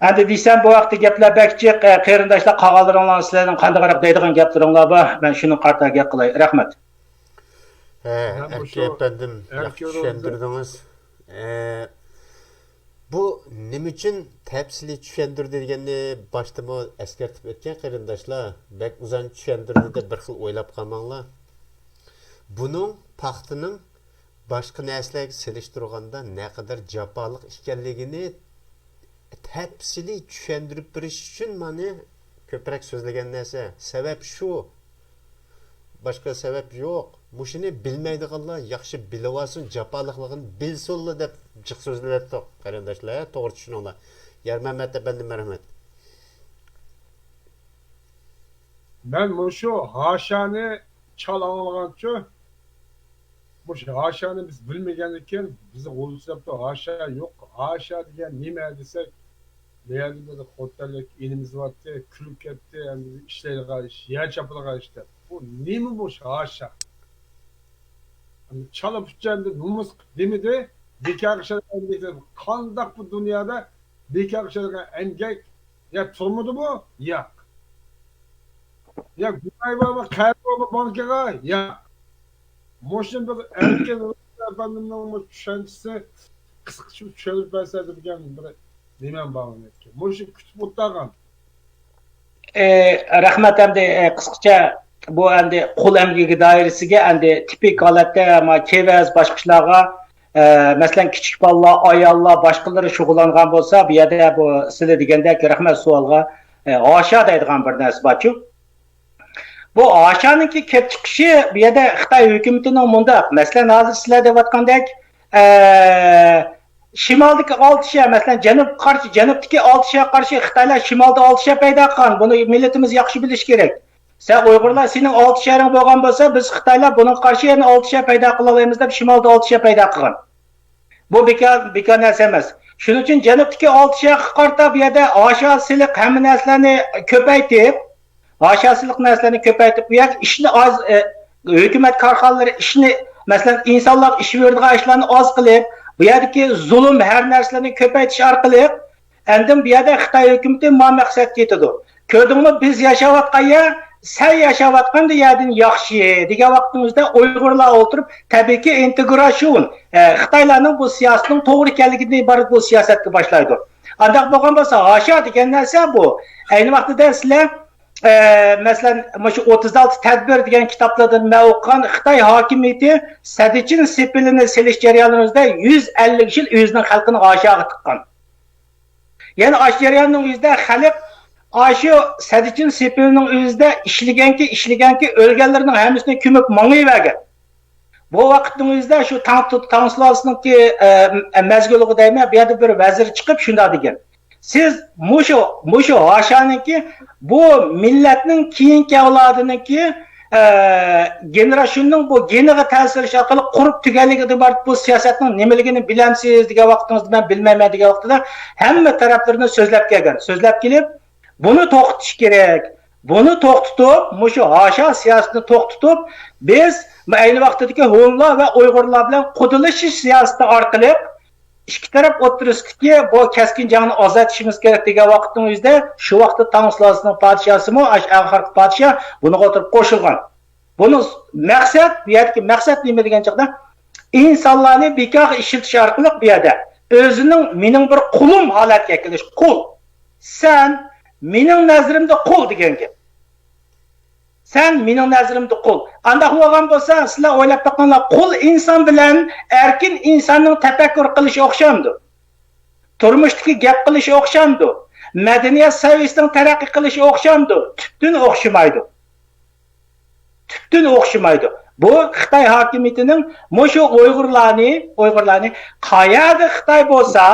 ئەمدى دېسەم، بۇ ھەقتە گەپلەر بەك جىق، ئە، قېرىنداشلار، قالغانلىرىڭلار، سىلەرنىڭ قانداقراق دەيدىغان گەپلىرىڭلار بار؟ مەن شۇنىڭغا قارىتا گەپ قىلاي. رەھمەت. ھە، ھە، ئەركە مۇشۇ ئەپەندىم، ياخشى ئەركە روزى چۈشەندۈردىڭىز. ئە، بۇ نېمە ئۈچۈن تەپسىلىي چۈشەندۈردى دېگەننى باشتىمۇ ئەسكەرتىپ ئۆتكەن قېرىنداشلار. بەك ئۇزۇن چۈشەندۈردى دەپ بىر خىل ئويلاپ قالماڭلار. بۇنىڭ پاختىنىڭ باشقا نەرسىلەرگە سېلىشتۇرغاندا نەقەدەر جاپالىق ئىكەنلىكىنى تەپسىلىي چۈشەندۈرۈپ بېرىش ئۈچۈن مانا كۆپرەك سۆزلىگەن نەرسە. سەۋەب شۇ. باشقا سەۋەب يوق. مۇشۇنى بىلمەيدىغانلار ياخشى بىلىۋالسۇن، جاپالىقلىقىنى بىلسۇنلا دەپ جىق سۆزلەۋەتتۇق، قېرىنداشلار. توغرا چۈشىنىڭلار. يارمەمەت ئەپەندىم، رەھمەت. مەن مۇشۇ ھاشانى چالا ئاڭلىغانچۇ، مۇشۇ ھاشانى بىز بىلمىگەندىكىن، بىزنى غۇلجا دەپتۇ، ھاشا يوق. ھاشا دېگەن نېمە دېسەك، بۇ يەردە بىر خوتەنلىك ئىنىمىز بارتتى، كۈلۈپ كەتتى، ئەمدى ئىشلەيدىغان ئىش، يەر چاپىدىغان ئىش دەپ. بۇ نېمە بۇ ھاشا؟ چالا پۇچاندا نومۇس دېمىدى. بىكارغا ئىشلەنگەن ئەمگەك، قانداق بۇ دۇنيادا بىكارغا ئىشلەنگەن ئەمگەك يا تۇرمىدىمۇ؟ ياق. يا گۇناھى بارمۇ، قەرزى بارمۇ بانكىغا؟ ياق. مۇشۇنى بىر ئەركىن ئەپەندىمنىڭ بۇ چۈشەنچىسى قىسقىچە چۈشەندۈرۈپ بەرسە دېگەن بىر نېمەم بار ئۇنىڭكى. مۇشۇ كۈتۈپ ئولتۇرغان. ئى، رەھمەت. ئەمدى، ئى، قىسقىچە بۇ ئەمدى قۇل ئەمگىكى دائىرىسىگە ئەمدى تىپىك ھالەتتە ما كېۋەز باشقا ئىشلارغا، ئى، مەسىلەن، كىچىك بالىلار، ئاياللار، باشقىلىرى شۇغۇللانغان بولسا، بۇ يەردە بۇ سىلى دېگەندەك رەھمەت سوئالغا، ئى، ھاشا دەيدىغان بىر نەرسە بارچۇ. بۇ ھاشانىڭكى كېلىپ چىقىشى بۇ يەردە خىتاي ھۆكۈمىتىنىڭ مۇنداق، مەسىلەن، ھازىر سىلەر دەۋاتقاندەك، ئە، شىمالدىكى ئالتە شەھەر، مەسىلەن، جەنۇبقا قارشى، جەنۇبتىكى ئالتە شەھەرگە قارشى خىتايلار شىمالدا ئالتە شەھەر پەيدا قىلغان. بۇنى مىللىتىمىز ياخشى بىلىشى كېرەك. سەن ئۇيغۇرلار سېنىڭ ئالتە شەھىرىڭ بولغان بولسا، بىز خىتايلار بۇنىڭغا قارشى يەنە ئالتە شەھەر پەيدا قىلالايمىز دەپ شىمالدا ئالتە شەھەر پەيدا قىلغان. بۇ بىكار، بىكار نەرسە ئەمەس. شۇنىڭ ئۈچۈن جەنۇبتىكى ئالتە شەھەرگە قارىتا بۇ يەردە ھاشا سېلىق ھەممە نەرسىلەرنى كۆپەيتىپ، ھاشا سېلىق نەرسىلەرنى كۆپەيتىپ، بۇ يەردە ئىشنى ئاز، ئە، ھۆكۈمەت كارخانىلىرى ئىشنى، مەسىلەن، ئىنسانلارغا ئىش بېرىدىغان ئىشلارنى ئاز قىلىپ، بۇ يەردىكى زۇلۇم ھەر نەرسىلەرنى كۆپەيتىش ئارقىلىق، ئەندىن بۇ يەردە خىتاي ھۆكۈمىتى ما مەقسەتكە يېتىدۇ. كۆردۈڭمۇ، بىز ياشاۋاتقان يەر سەن ياشاۋاتقان يەردىن ياخشى دېگەن ۋاقتىڭىزدا ئۇيغۇرلار ئولتۇرۇپ، تەبىئىيكى ئىنتېگراتسىيون، ئە، خىتايلارنىڭ بۇ سىياسىتىنىڭ توغرا ئىكەنلىكىدىن ئىبارەت بۇ سىياسەتكە باشلايدۇ. ئانداق بولغان بولسا، ھاشا دېگەن نەرسە بۇ. ئەينى ۋاقتىدا سىلەر، ئە، مەسىلەن، مۇشۇ ئوتتۇز ئالتە تەدبىر دېگەن كىتابلاردىن مەن ئوقۇغان، خىتاي ھاكىمىيىتى سەددىچىن سېپىلىنى سېلىش جەريانىمىزدا يۈز ئەللىك يىل ئۆزىنىڭ خەلقىنى ھاشاغا تىققان. يەنە ئاشۇ جەرياننىڭ ئۆزىدە خەلق ئاشۇ سەددىچىن سېپىلنىڭ ئۆزىدە ئىشلىگەنكى، ئىشلىگەنكى، ئۆلگەنلىرىنىڭ ھەممىسىنى كۆمۈپ ماڭىۋەرگەن. بۇ ۋاقىتنىڭ ئۆزىدە شۇ تاڭ، تاڭ سۇلالىسىنىڭكى، ئە، مەزگىلىغۇ دەيمەن، بۇ يەردە بىر ۋەزىر چىقىپ شۇنداق دېگەن. سىز مۇشۇ، مۇشۇ ھاشانىڭكى بۇ مىللەتنىڭ كېيىنكى ئەۋلادىنىڭكى، ئە، گېنېراتسىيوننىڭ بۇ گېنىغا تەسىر ئارقىلىق قۇرۇپ تۈگەنلىكىدىن ئىبارەت بۇ سىياسەتنىڭ نېمىلىكىنى بىلەمسىز دېگەن ۋاقتىڭىزدا، مەن بىلمەيمەن دېگەن ۋاقتىدا ھەممە تەرەپلىرىنى سۆزلەپ كەلگەن. سۆزلەپ كېلىپ، بۇنى توختىتىش كېرەك. بۇنى توختىتىپ، مۇشۇ ھاشا سىياسىتىنى توختىتىپ، بىز ئەينى ۋاقتىدىكى ھونلار ۋە ئۇيغۇرلار بىلەن قۇدىلىشىش سىياسىتى ئارقىلىق ئىككى تەرەپ ئوتتۇرىسىدىكى بۇ كەسكىن جەڭنى ئازايتىشىمىز كېرەك دېگەن ۋاقىتنىڭ ئۆزىدە، شۇ ۋاقىتتا تاڭ سۇلالىسىنىڭ پادىشاھىمۇ، ئاشۇ ئەڭ ئاخىرقى پادىشاھ بۇنىڭغا ئولتۇرۇپ قوشۇلغان. بۇنىڭ مەقسەت، بۇ يەردىكى مەقسەت نېمە دېگەن چاغدا، ئىنسانلارنى بىكارغا ئىشلىتىش ئارقىلىق بۇ يەردە ئۆزىنىڭ مېنىڭ بىر قۇلۇم ھالەتكە كېلىش، قۇل. سەن مېنىڭ نەزىرىمدە قۇل دېگەن گەپ. سەن مېنىڭ نەزىرىمدە قۇل. ئانداق بولغان بولسا، سىلەر ئويلاپ بېقىڭلار، قۇل ئىنسان بىلەن ئەركىن ئىنساننىڭ تەپەككۇر قىلىشى ئوخشامدۇ؟ تۇرمۇشتىكى گەپ قىلىشى ئوخشامدۇ؟ مەدەنىيەت سەۋىيەسىنىڭ تەرەققىي قىلىشى ئوخشامدۇ؟ تۈپتىن ئوخشىمايدۇ. تۈپتىن ئوخشىمايدۇ. بۇ خىتاي ھاكىمىيىتىنىڭ مۇشۇ ئۇيغۇرلارنى، ئۇيغۇرلارنى قەيەردە خىتاي بولسا،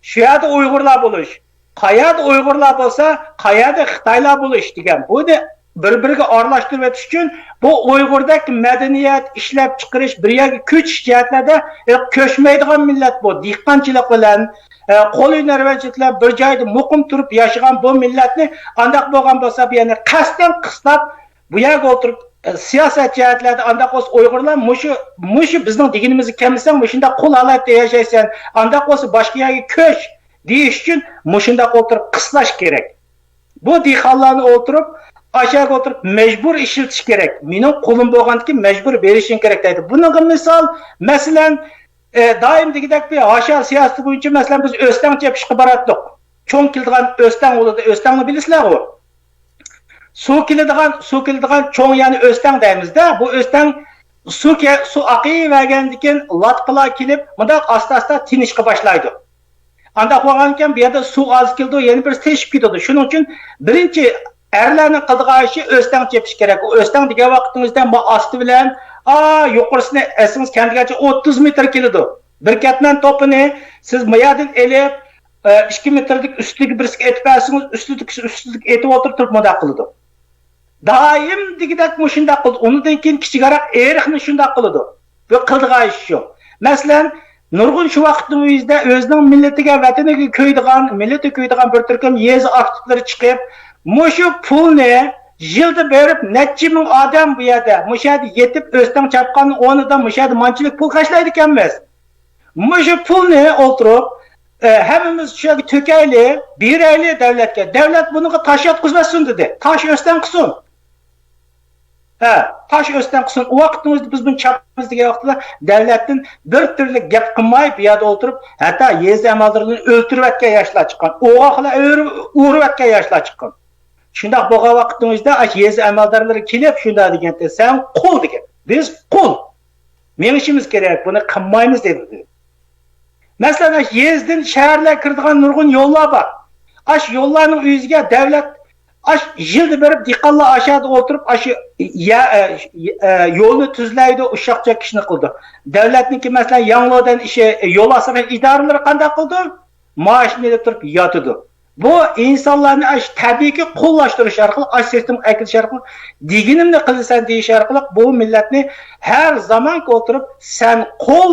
شۇ يەردە ئۇيغۇرلار بولۇش، قەيەردە ئۇيغۇرلار بولسا، قەيەردە خىتايلار بولۇش دېگەن، بۇنى بىر-بىرىگە ئارىلاشتۇرۇۋېتىش ئۈچۈن بۇ ئۇيغۇردەك مەدەنىيەت، ئىشلەپچىقىرىش، بىر يەرگە كۆچۈش جەھەتلەردە، ئە، كۆچمەيدىغان مىللەت بۇ. دېھقانچىلىق بىلەن، ئە، قول ھۈنەرۋەنچىلىك بىلەن بىر جايدا مۇقىم تۇرۇپ ياشىغان بۇ مىللەتنى، ئانداق بولغان بولسا، بۇ يەرنى قەستەن قىستاپ، بۇ يەرگە ئولتۇرۇپ، ئە، سىياسەت جەھەتلەردە ئانداق بولسا ئۇيغۇرلار مۇشۇ، مۇشۇ بىزنىڭ دېگىنىمىزگە كەلمىسەڭ، مۇشۇنداق قۇل ھالەتتە ياشايسەن، ئانداق بولسا باشقا يەرگە كۆچ دېيىش ئۈچۈن مۇشۇنداق ئولتۇرۇپ قىستاش كېرەك. بۇ دېھقانلارنى ئولتۇرۇپ، ئاشۇ يەرگە ئولتۇرۇپ مەجبۇر ئىشلىتىش كېرەك. مېنىڭ قۇلۇم بولغاندىكىن مەجبۇر بېرىشىڭ كېرەك دەيدۇ. بۇنىڭغا مىسال، مەسىلەن، ئە، دائىم دېگۈدەك بىر ھاشا سىياسىتى بويىچە، مەسىلەن، بىز ئۆستەڭ چېپىشقا باراتتۇق. چوڭ كېلىدىغان ئۆستەڭ بولىدۇ. ئۆستەڭنى بىلىسىلەرغۇ؟ سۇ كېلىدىغان، سۇ كېلىدىغان چوڭ يەرنى ئۆستەڭ دەيمىزدە. بۇ ئۆستەڭ سۇ كە-، سۇ ئاقىۋەرگەندىن كېيىن لاچقىلار كېلىپ، مۇنداق ئاستا-ئاستا تىنىشقا باشلايدۇ. ئانداق بولغانىكەن، بۇ يەردە سۇ ئاز كېلىدۇ، يەنە بىرسى تېشىپ كېتىدۇ. شۇنىڭ ئۈچۈن بىرىنچى ئەرلەرنىڭ قىلىدىغان ئىشى ئۆستەڭ چېپىش كېرەك. ئۇ ئۆستەڭ دېگەن ۋاقتىڭىزدا ما ئاستى بىلەن، ئا، يۇقىرىسىنى ئەسلىڭىز كەم دېگەنچە ئوتتۇز مېتىر كېلىدۇ. بىر كەتمەن توپىنى سىز ما يەردىن ئېلىپ، ئە، ئىككى مېتىردىكى ئۈستىدىكى بىرسىگە ئېتىپ بەرسىڭىز، ئۈستىدىكى، ئۈستىدىكى ئېتىپ ئولتۇرۇپ تۇرۇپ مۇنداق قىلىدۇ. دائىم دېگۈدەك مۇشۇنداق قىلىدۇ. ئۇنىڭدىن كېيىن كىچىكرەك ئېرىقنى شۇنداق قىلىدۇ. بۇ قىلىدىغان ئىش شۇ. مەسىلەن، نۇرغۇن شۇ ۋاقىتنىڭ ئۆزىدە ئۆزىنىڭ مىللىتىگە، ۋەتىنىگە كۆيىدىغان، مىللىتىگە كۆيىدىغان بىر تۈركۈم يېزا ئاكتىپلىرى چىقىپ، مۇشۇ پۇلنى يىلدا بېرىپ نەچچە مىڭ ئادەم بۇ يەردە، مۇشۇ يەردە يېتىپ ئۆستەڭ چاپقاننىڭ ئورنىدا مۇشۇ يەردە مانچىلىك پۇل خەجلەيدىكەنمىز. مۇشۇ پۇلنى ئولتۇرۇپ، ئە، ھەممىمىز شۇ يەرگە تۆكەيلى، بېرەيلى دەۋلەتكە. دەۋلەت بۇنىڭغا تاش ياتقۇزماسۇن دېدى. تاش ئۆستەڭ قىلسۇن. ھە، تاش ئۆستەڭ قىلسۇن. ئۇ ۋاقىتنىڭ ئۆزىدە بىز بۇنى چاپىمىز دېگەن ۋاقىتتا دەۋلەتتىن بىر تۈرلۈك گەپ قىلماي بۇ يەردە ئولتۇرۇپ، ھەتتا يېزا ئەمەلدارلىرىنى ئۆلتۈرۈۋەتكەن ياشلار چىققان. ئوغاقلار ئۆرۈ-، ئۇرۇۋەتكەن ياشلار چىققان. شۇنداق بولغان ۋاقىتنىڭ ئۆزىدە ئاشۇ يېزا ئەمەلدارلىرى كېلىپ شۇنداق دېگەنتى، سەن قۇل دېگەن. بىز قۇل. مېڭىشىمىز كېرەك، بۇنى قىلمايمىز دېدى. مەسىلەن، ئاشۇ يېزىدىن شەھەرلەرگە كىرىدىغان نۇرغۇن يوللار بار. ئاشۇ يوللارنىڭ ئۆزىگە دەۋلەت ئاشۇ يىلدا بېرىپ دېھقانلار ئاشۇ يەردە ئولتۇرۇپ، ئاشۇ يە-، ئە، ئە، يولنى تۈزلەيدۇ، ئۇششاق چېكىشنى قىلىدۇ. دەۋلەتنىڭكى، مەسىلەن، ياڭلۇدەن ئىشى، يول ئاسراش ئىدارىلىرى قانداق قىلىدۇ؟ مائاشنى ئېلىپ تۇرۇپ ياتىدۇ. بۇ ئىنسانلارنى ئاش-، تەبىئىيكى قۇللاشتۇرۇش ئارقىلىق، ئاش سىستېمىغا ئەكېلىش ئارقىلىق، دېگىنىمنى قىلىسەن دېيىش ئارقىلىق بۇ مىللەتنى ھەر زامانكى ئولتۇرۇپ، سەن قۇل،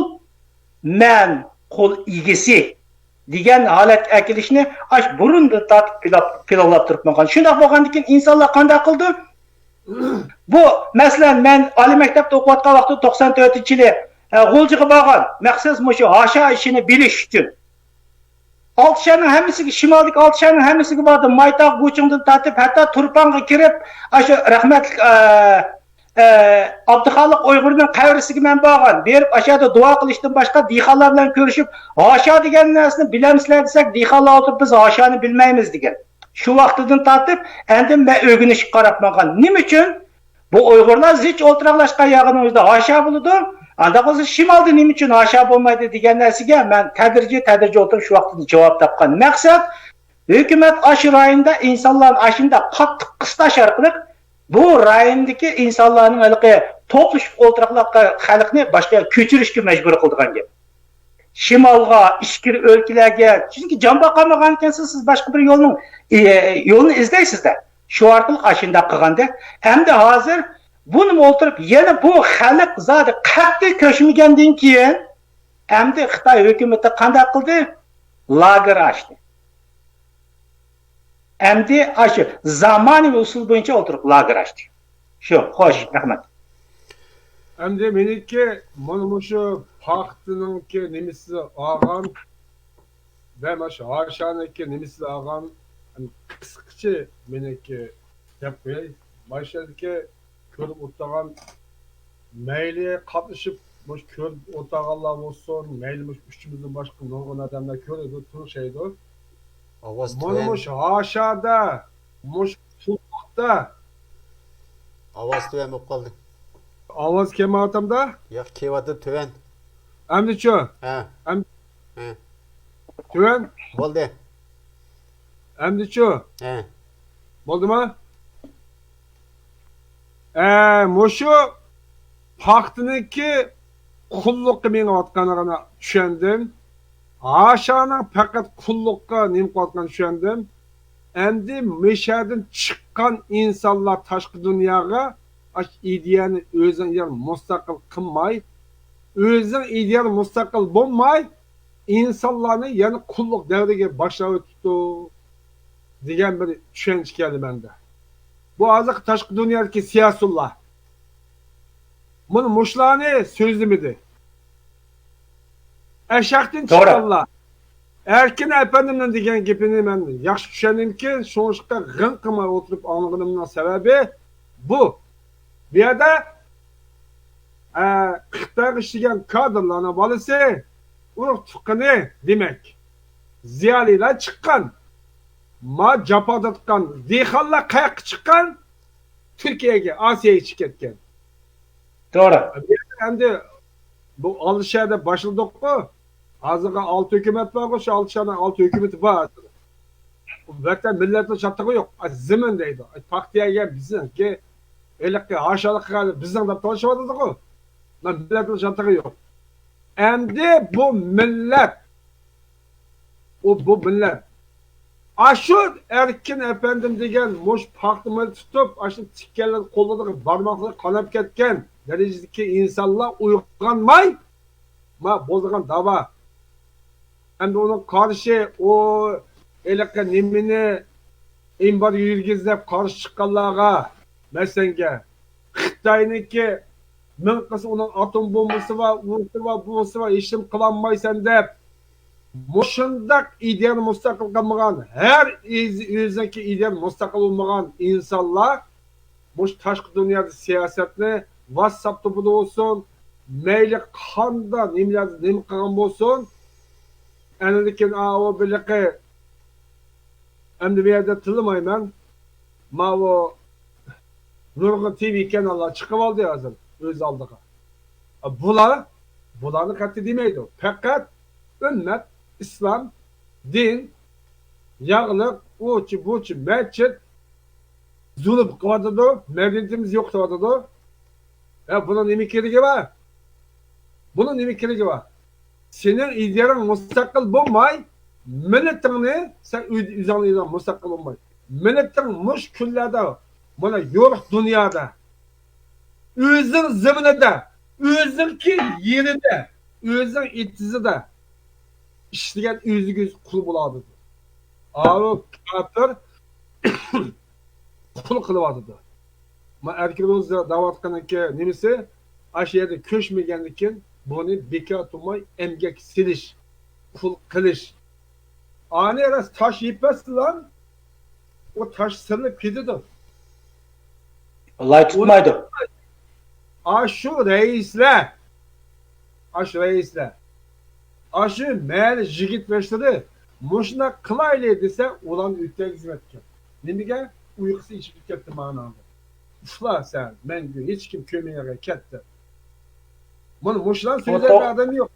مەن قۇل ئىگىسى دېگەن ھالەتكە ئەكېلىشنى ئاش بۇرۇندىن تارتىپ پىلاپ-، پىلانلاپ تۇرۇپ ماڭغان. شۇنداق بولغاندىن كېيىن ئىنسانلار قانداق قىلدى؟ بۇ، مەسىلەن، مەن ئالىي مەكتەپتە ئوقۇۋاتقان ۋاقتىدا توقسان تۆتىنچى يىلى، ئە، غۇلجىغا بارغان. مەخسۇس مۇشۇ ھاشا ئىشىنى بىلىش ئۈچۈن. ئالتە شەھەرنىڭ ھەممىسىگە، شىمالدىكى ئالتە شەھەرنىڭ ھەممىسىگە باردىم. مايتاغ، گۇچىڭدىن تارتىپ، ھەتتا تۇرپانغا كىرىپ، ئاشۇ رەھمەتلىك، ئە، ئە، ئابدۇخالىق ئۇيغۇرنىڭ قەبرىسىگە مەن بارغان. بېرىپ، ئاشۇ يەردە دۇئا قىلىشتىن باشقا، دېھقانلار بىلەن كۆرۈشۈپ، ھاشا دېگەن نەرسىنى بىلەمسىلەر دېسەك، دېھقانلار ئولتۇرۇپ، بىز ھاشانى بىلمەيمىز دېگەن. شۇ ۋاقتىدىن تارتىپ، ئەمدى مەن ئۆگىنىشكە قاراپ ماڭغان. نېمە ئۈچۈن؟ بۇ ئۇيغۇرلار زىچ ئولتۇراقلاشقان يەرنىڭ ئۆزىدە ھاشا بولىدۇ. ئانداق بولسا شىمالدا نېمە ئۈچۈن ھاشا بولمايدۇ دېگەن نەرسىگە مەن تەدرىجىي، تەدرىجىي ئولتۇرۇپ شۇ ۋاقىتتا جاۋاب تاپقان. مەقسەت، ھۆكۈمەت ئاشۇ رايوندا ئىنسانلارنى ئاشۇنداق قاتتىق قىستاش ئارقىلىق بۇ رايوندىكى ئىنسانلارنىڭ ھېلىقى توپلىشىپ ئولتۇراقلاشقان خەلقنى باشقا يەرگە كۆچۈرۈشكە مەجبۇر قىلىدىغان گەپ. شىمالغا، ئىچكىرى ئۆلكىلەرگە، چۈنكى جان باقالمىغانىكەنسىز، سىز باشقا بىر يولنىڭ، ئى، يولنى ئىزدەيسىزدە. شۇ ئارقىلىق ئاشۇنداق قىلغاندا، ئەمدى ھازىر بۇنىمۇ ئولتۇرۇپ، يەنە بۇ خەلق زادى قەتئىي كۆچمىگەندىن كېيىن، ئەمدى خىتاي ھۆكۈمىتى قانداق قىلدى؟ لاگېر ئاچتى. ئەمدى ئاشۇ زامانىۋى ئۇسۇل بويىچە ئولتۇرۇپ لاگېر ئاچتى. شۇ، خوش، رەھمەت. ئەمدى مېنىڭكى مانا مۇشۇ پاختىنىڭكى نېمىسى ئالغان ۋە مانا شۇ ھاشانىڭكى نېمىسى ئالغان، قىسقىچە مېنىڭكى دەپ قوياي. مانا شۇ يەردىكى كۆرۈپ ئولتۇرغان، مەيلى قاتنىشىپ مۇشۇ كۆرۈپ ئولتۇرغانلار بولسۇن، مەيلى مۇشۇ ئۈچىمىزدىن باشقا نۇرغۇن ئادەملەر كۆرىدۇ، تىڭشايدۇ. ئاۋاز مانا تۆۋەن. مۇشۇ ھاشادا، مۇشۇ قۇللۇقتا. ئاۋاز تۆۋەن بولۇپ قالدى. ئاۋاز كەلمەيۋاتامدا؟ ياق، كېلىۋاتىدۇ، تۆۋەن. ئەمدىچۇ؟ ھە. ئەم-، ھە. تۆۋەن؟ بولدى. ئەمدىچۇ؟ ھە. بولدىما؟ ئە، مۇشۇ پاختىنىڭكى قۇللۇققا مېڭىۋاتقانلىقىنى چۈشەندىم. ھاشانىڭ پەقەت قۇللۇققا نېمە قىلىۋاتقانلىقىنى چۈشەندىم. ئەمدى مىشەدىن چىققان ئىنسانلار تاشقى دۇنياغا ئاشۇ ئىدىيەنى ئۆزىنىڭ يەنە مۇستەقىل قىلماي، ئۆزىنىڭ ئىدىيەنى مۇستەقىل بولماي، ئىنسانلارنى يەنە قۇللۇق دەۋرىگە باشلاۋېتىپتۇ دېگەن بىر چۈشەنچە كەلدى مەندە. بۇ ھازىرقى تاشقى دۇنيادىكى سىياسىيونلار مانا مۇشۇلارنى سۆزلىمىدى. ئەشەقتىن توغرا. چىققانلار. ئەركىن ئەپەندىمنىڭ دېگەن گېپىنى مەن ياخشى چۈشەندىمكى، شۇڭلاشقا غىڭ قىلماي ئولتۇرۇپ ئاڭلىغىنىمنىڭ سەۋەبى بۇ. بۇ يەردە، ئە، خىتايغا ئىشلىگەن كادىرلارنىڭ بالىسى، ئۇرۇق تۇغقىنى دېمەك. زىيالىيلار چىققان. ما جاپا تارتقان دېھقانلار قاياققا چىققان؟ تۈركىيەگە، ئاسىياگە چىقىپ كەتكەن. توغرا. ئەمدى بۇ ئالتە شەھەردە باشلىدۇققۇ. ھازىرغا ئالتە ھۆكۈمەت بارغۇ، شۇ ئالتە شەھەرنىڭ ئالتە ھۆكۈمىتى بار ھازىر. ۋەتەن مىللەتنىڭ چاتىقى يوق. ئا، زېمىن دەيدۇ. ئا، پاختا يەرگە بىزنىڭكى ھېلىقى ھاشالىق قىلغان بىزنىڭ دەپ تالىشىۋاتىدىغۇ. مىللەتنىڭ چاتىقى يوق. ئەمدى بۇ مىللەت، ئۇ، بۇ مىللەت ئاشۇ ئەركىن ئەپەندىم دېگەن مۇشۇ پاختا ماينى تۇتۇپ، ئاشۇ تىككەنلەر قولىدىغى بارماقلىرى قاناپ كەتكەن دەرىجىدىكى ئىنسانلار ئويغانماي، ما بولىدىغان داۋا. ئەمدى ئۇنىڭ قارشى، ئۇ ھېلىقى نېمىنى ئىمبار يۈرگۈزۈپ قارشى چىققانلارغا، مەسىلەنگە، خىتاينىڭكى مىڭ قىلسا ئۇنىڭ ئاتوم بومبىسى بار، ئۇسى بار، بۇسى بار، ھېچنېمە قىلالمايسەن دەپ، مۇشۇنداق ئىدىيەنى مۇستەقىل قىلمىغان، ھەر ئۆز-، ئۆزىنىڭكى ئىدىيەنى مۇستەقىل بولمىغان ئىنسانلار مۇشۇ تاشقى دۇنيادا سىياسەتنى، ۋاتساپتا بولسۇن، مەيلى قاندا نېمىلەردە نېمە قىلغان بولسۇن، ئەنىدىن كېيىن ئاۋۇ بىرلىقى ئەمدى بۇ يەردە تىللىمايمەن. ماۋۇ نۇرغۇن تىۋى كاناللار چىقىۋالدى ھازىر ئۆز ئالدىغا. بۇلار، بۇلارنى قەتئىي دېمەيدۇ. پەقەت ئۈممەت، ئىسلام، دىن، ياغلىق، ئۇچى، بۇچى، مەسچىت، زۇلۇم قىلىۋاتىدۇ، مەدەنىيىتىمىز يوقىتىۋاتىدۇ. ھە، بۇنىڭ نېمە كېرىكى بار؟ بۇنىڭ نېمە كېرىكى بار؟ سېنىڭ ئىدىيەڭ مۇستەقىل بولماي، مىللىتىڭنى، سەن ئۆز-، ئۆزۈڭنى مۇستەقىل بولماي، مىللىتىڭ مۇشۇ كۈنلەردە مانا يورۇق دۇنيادا، ئۆزىنىڭ زېمىنىدا، ئۆزىنىڭكى يېرىدە، ئۆزىنىڭ ئېتىزىدا ئىشلىگەن ئۆزىگە ئۆزى قۇل بولۇۋاتىدۇ. ئاۋۇ كاپىر قۇل قىلىۋاتىدۇ. ما ئەركىن روزا دەۋاتقىنىڭكى نېمىسى؟ ئاشۇ يەردە كۆچمىگەندىن كېيىن بۇنى بىكار تۇرماي ئەمگەك سېلىش، قۇل قىلىش. ئانى راست تاش يېپەسلەن، ئۇ تاش سىرلىپ كېتىدۇ. لاي تۇتمايدۇ. ئاشۇ رەئىسلەر، ئاشۇ رەئىسلەر، ئاشۇ مەھەللە يىگىت ياشلىرى مۇشۇنداق قىلايلى دېسە، ئۇلارنى ئۆتكۈزۈۋەتكەن. نېمىگە؟ ئۇيقۇسى ئېچىلىپ كەتتى مانا. ئۇخلا سەن، مەڭگۈ، ھېچكىم كۆرمەيدىغان كەتتى. مانا مۇشۇلارنى سۆزلەيدىغان ئادەم يوق.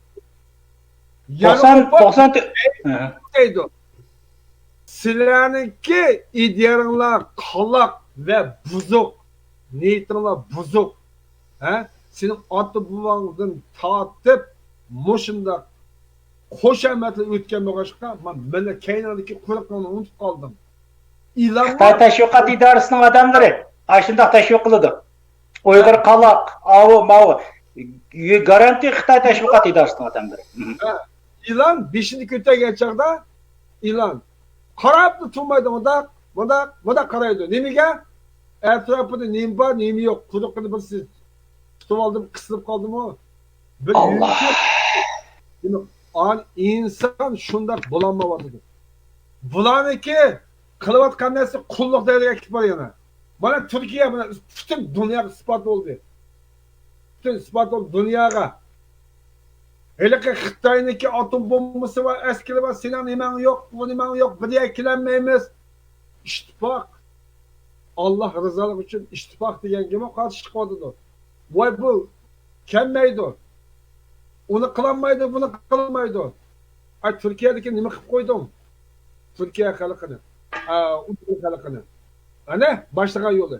يەنە توقسان، توقسان دەيدۇ. سىلەرنىڭكى ئىدىيەڭلار قالاق ۋە بۇزۇق، نىيىتىڭلار بۇزۇق. ھە؟ سېنىڭ ئاتا بوۋاڭدىن تارتىپ مۇشۇنداق خۇشامەتلىك ئۆتكەن بولغاچقا، مەن مەنە كەينىڭدىكى قۇرۇقۇڭنى ئۇنتۇپ قالدىم. ئىلان خىتاي ماسك تەشۋىقات ئىدارىسىنىڭ ئادەملىرى ئاشۇنداق تەشۋىق قىلىدۇ. ئۇيغۇر قالاق، ئاۋۇ، ماۋۇ. گارانتى خىتاي تەشۋىقات ئىدارىسىنىڭ ئادەملىرى. ھە. ئىلان بېشىنى كۆتەرگەن چاغدا ئىلان قاراپلا تۇرمايدۇ، مۇنداق، مۇنداق، مۇنداق قارايدۇ. نېمىگە؟ ئەتراپىدا نېمە بار، نېمە يوق، قۇرۇقىنى بىر سىز تۇتۇۋالدىم، قىسىلىپ قالدىمۇ؟ بىر ئاللا. يۈرىكى، ئان-، ئىنسان شۇنداق بولالمايۋاتىدۇ. بۇلارنىڭكى قىلىۋاتقان نەرسە قۇللۇق دەۋرىگە كېلىپ بارىدۇ يەنە. مانا تۈركىيە، مانا پۈتۈن دۇنياغا ئىسپات بولدى. پۈتۈن ئىسپات بولدى دۇنياغا. ھېلىقى خىتاينىڭكى ئاتوم بومبىسى بار، ئەسكىرى بار، سېنىڭ نېمەڭ يوق، بۇ نېمەڭ يوق، بىر يەرگە كېلەلمەيمىز. ئىتتىپاق. ئاللا رىزالىقى ئۈچۈن ئىتتىپاق دېگەن گېپى قارشى چىقىۋاتىدۇ. ۋاي بۇ كەلمەيدۇ. ئۇنى قىلالمايدۇ، بۇنى قىلالمايدۇ. ئاي تۈركىيەدىكى نېمە قىلىپ قويدۇڭ؟ تۈركىيە خەلقىنى، ئا، ئۇيغۇر خەلقىنى. ئەنە باشلىغان يولى.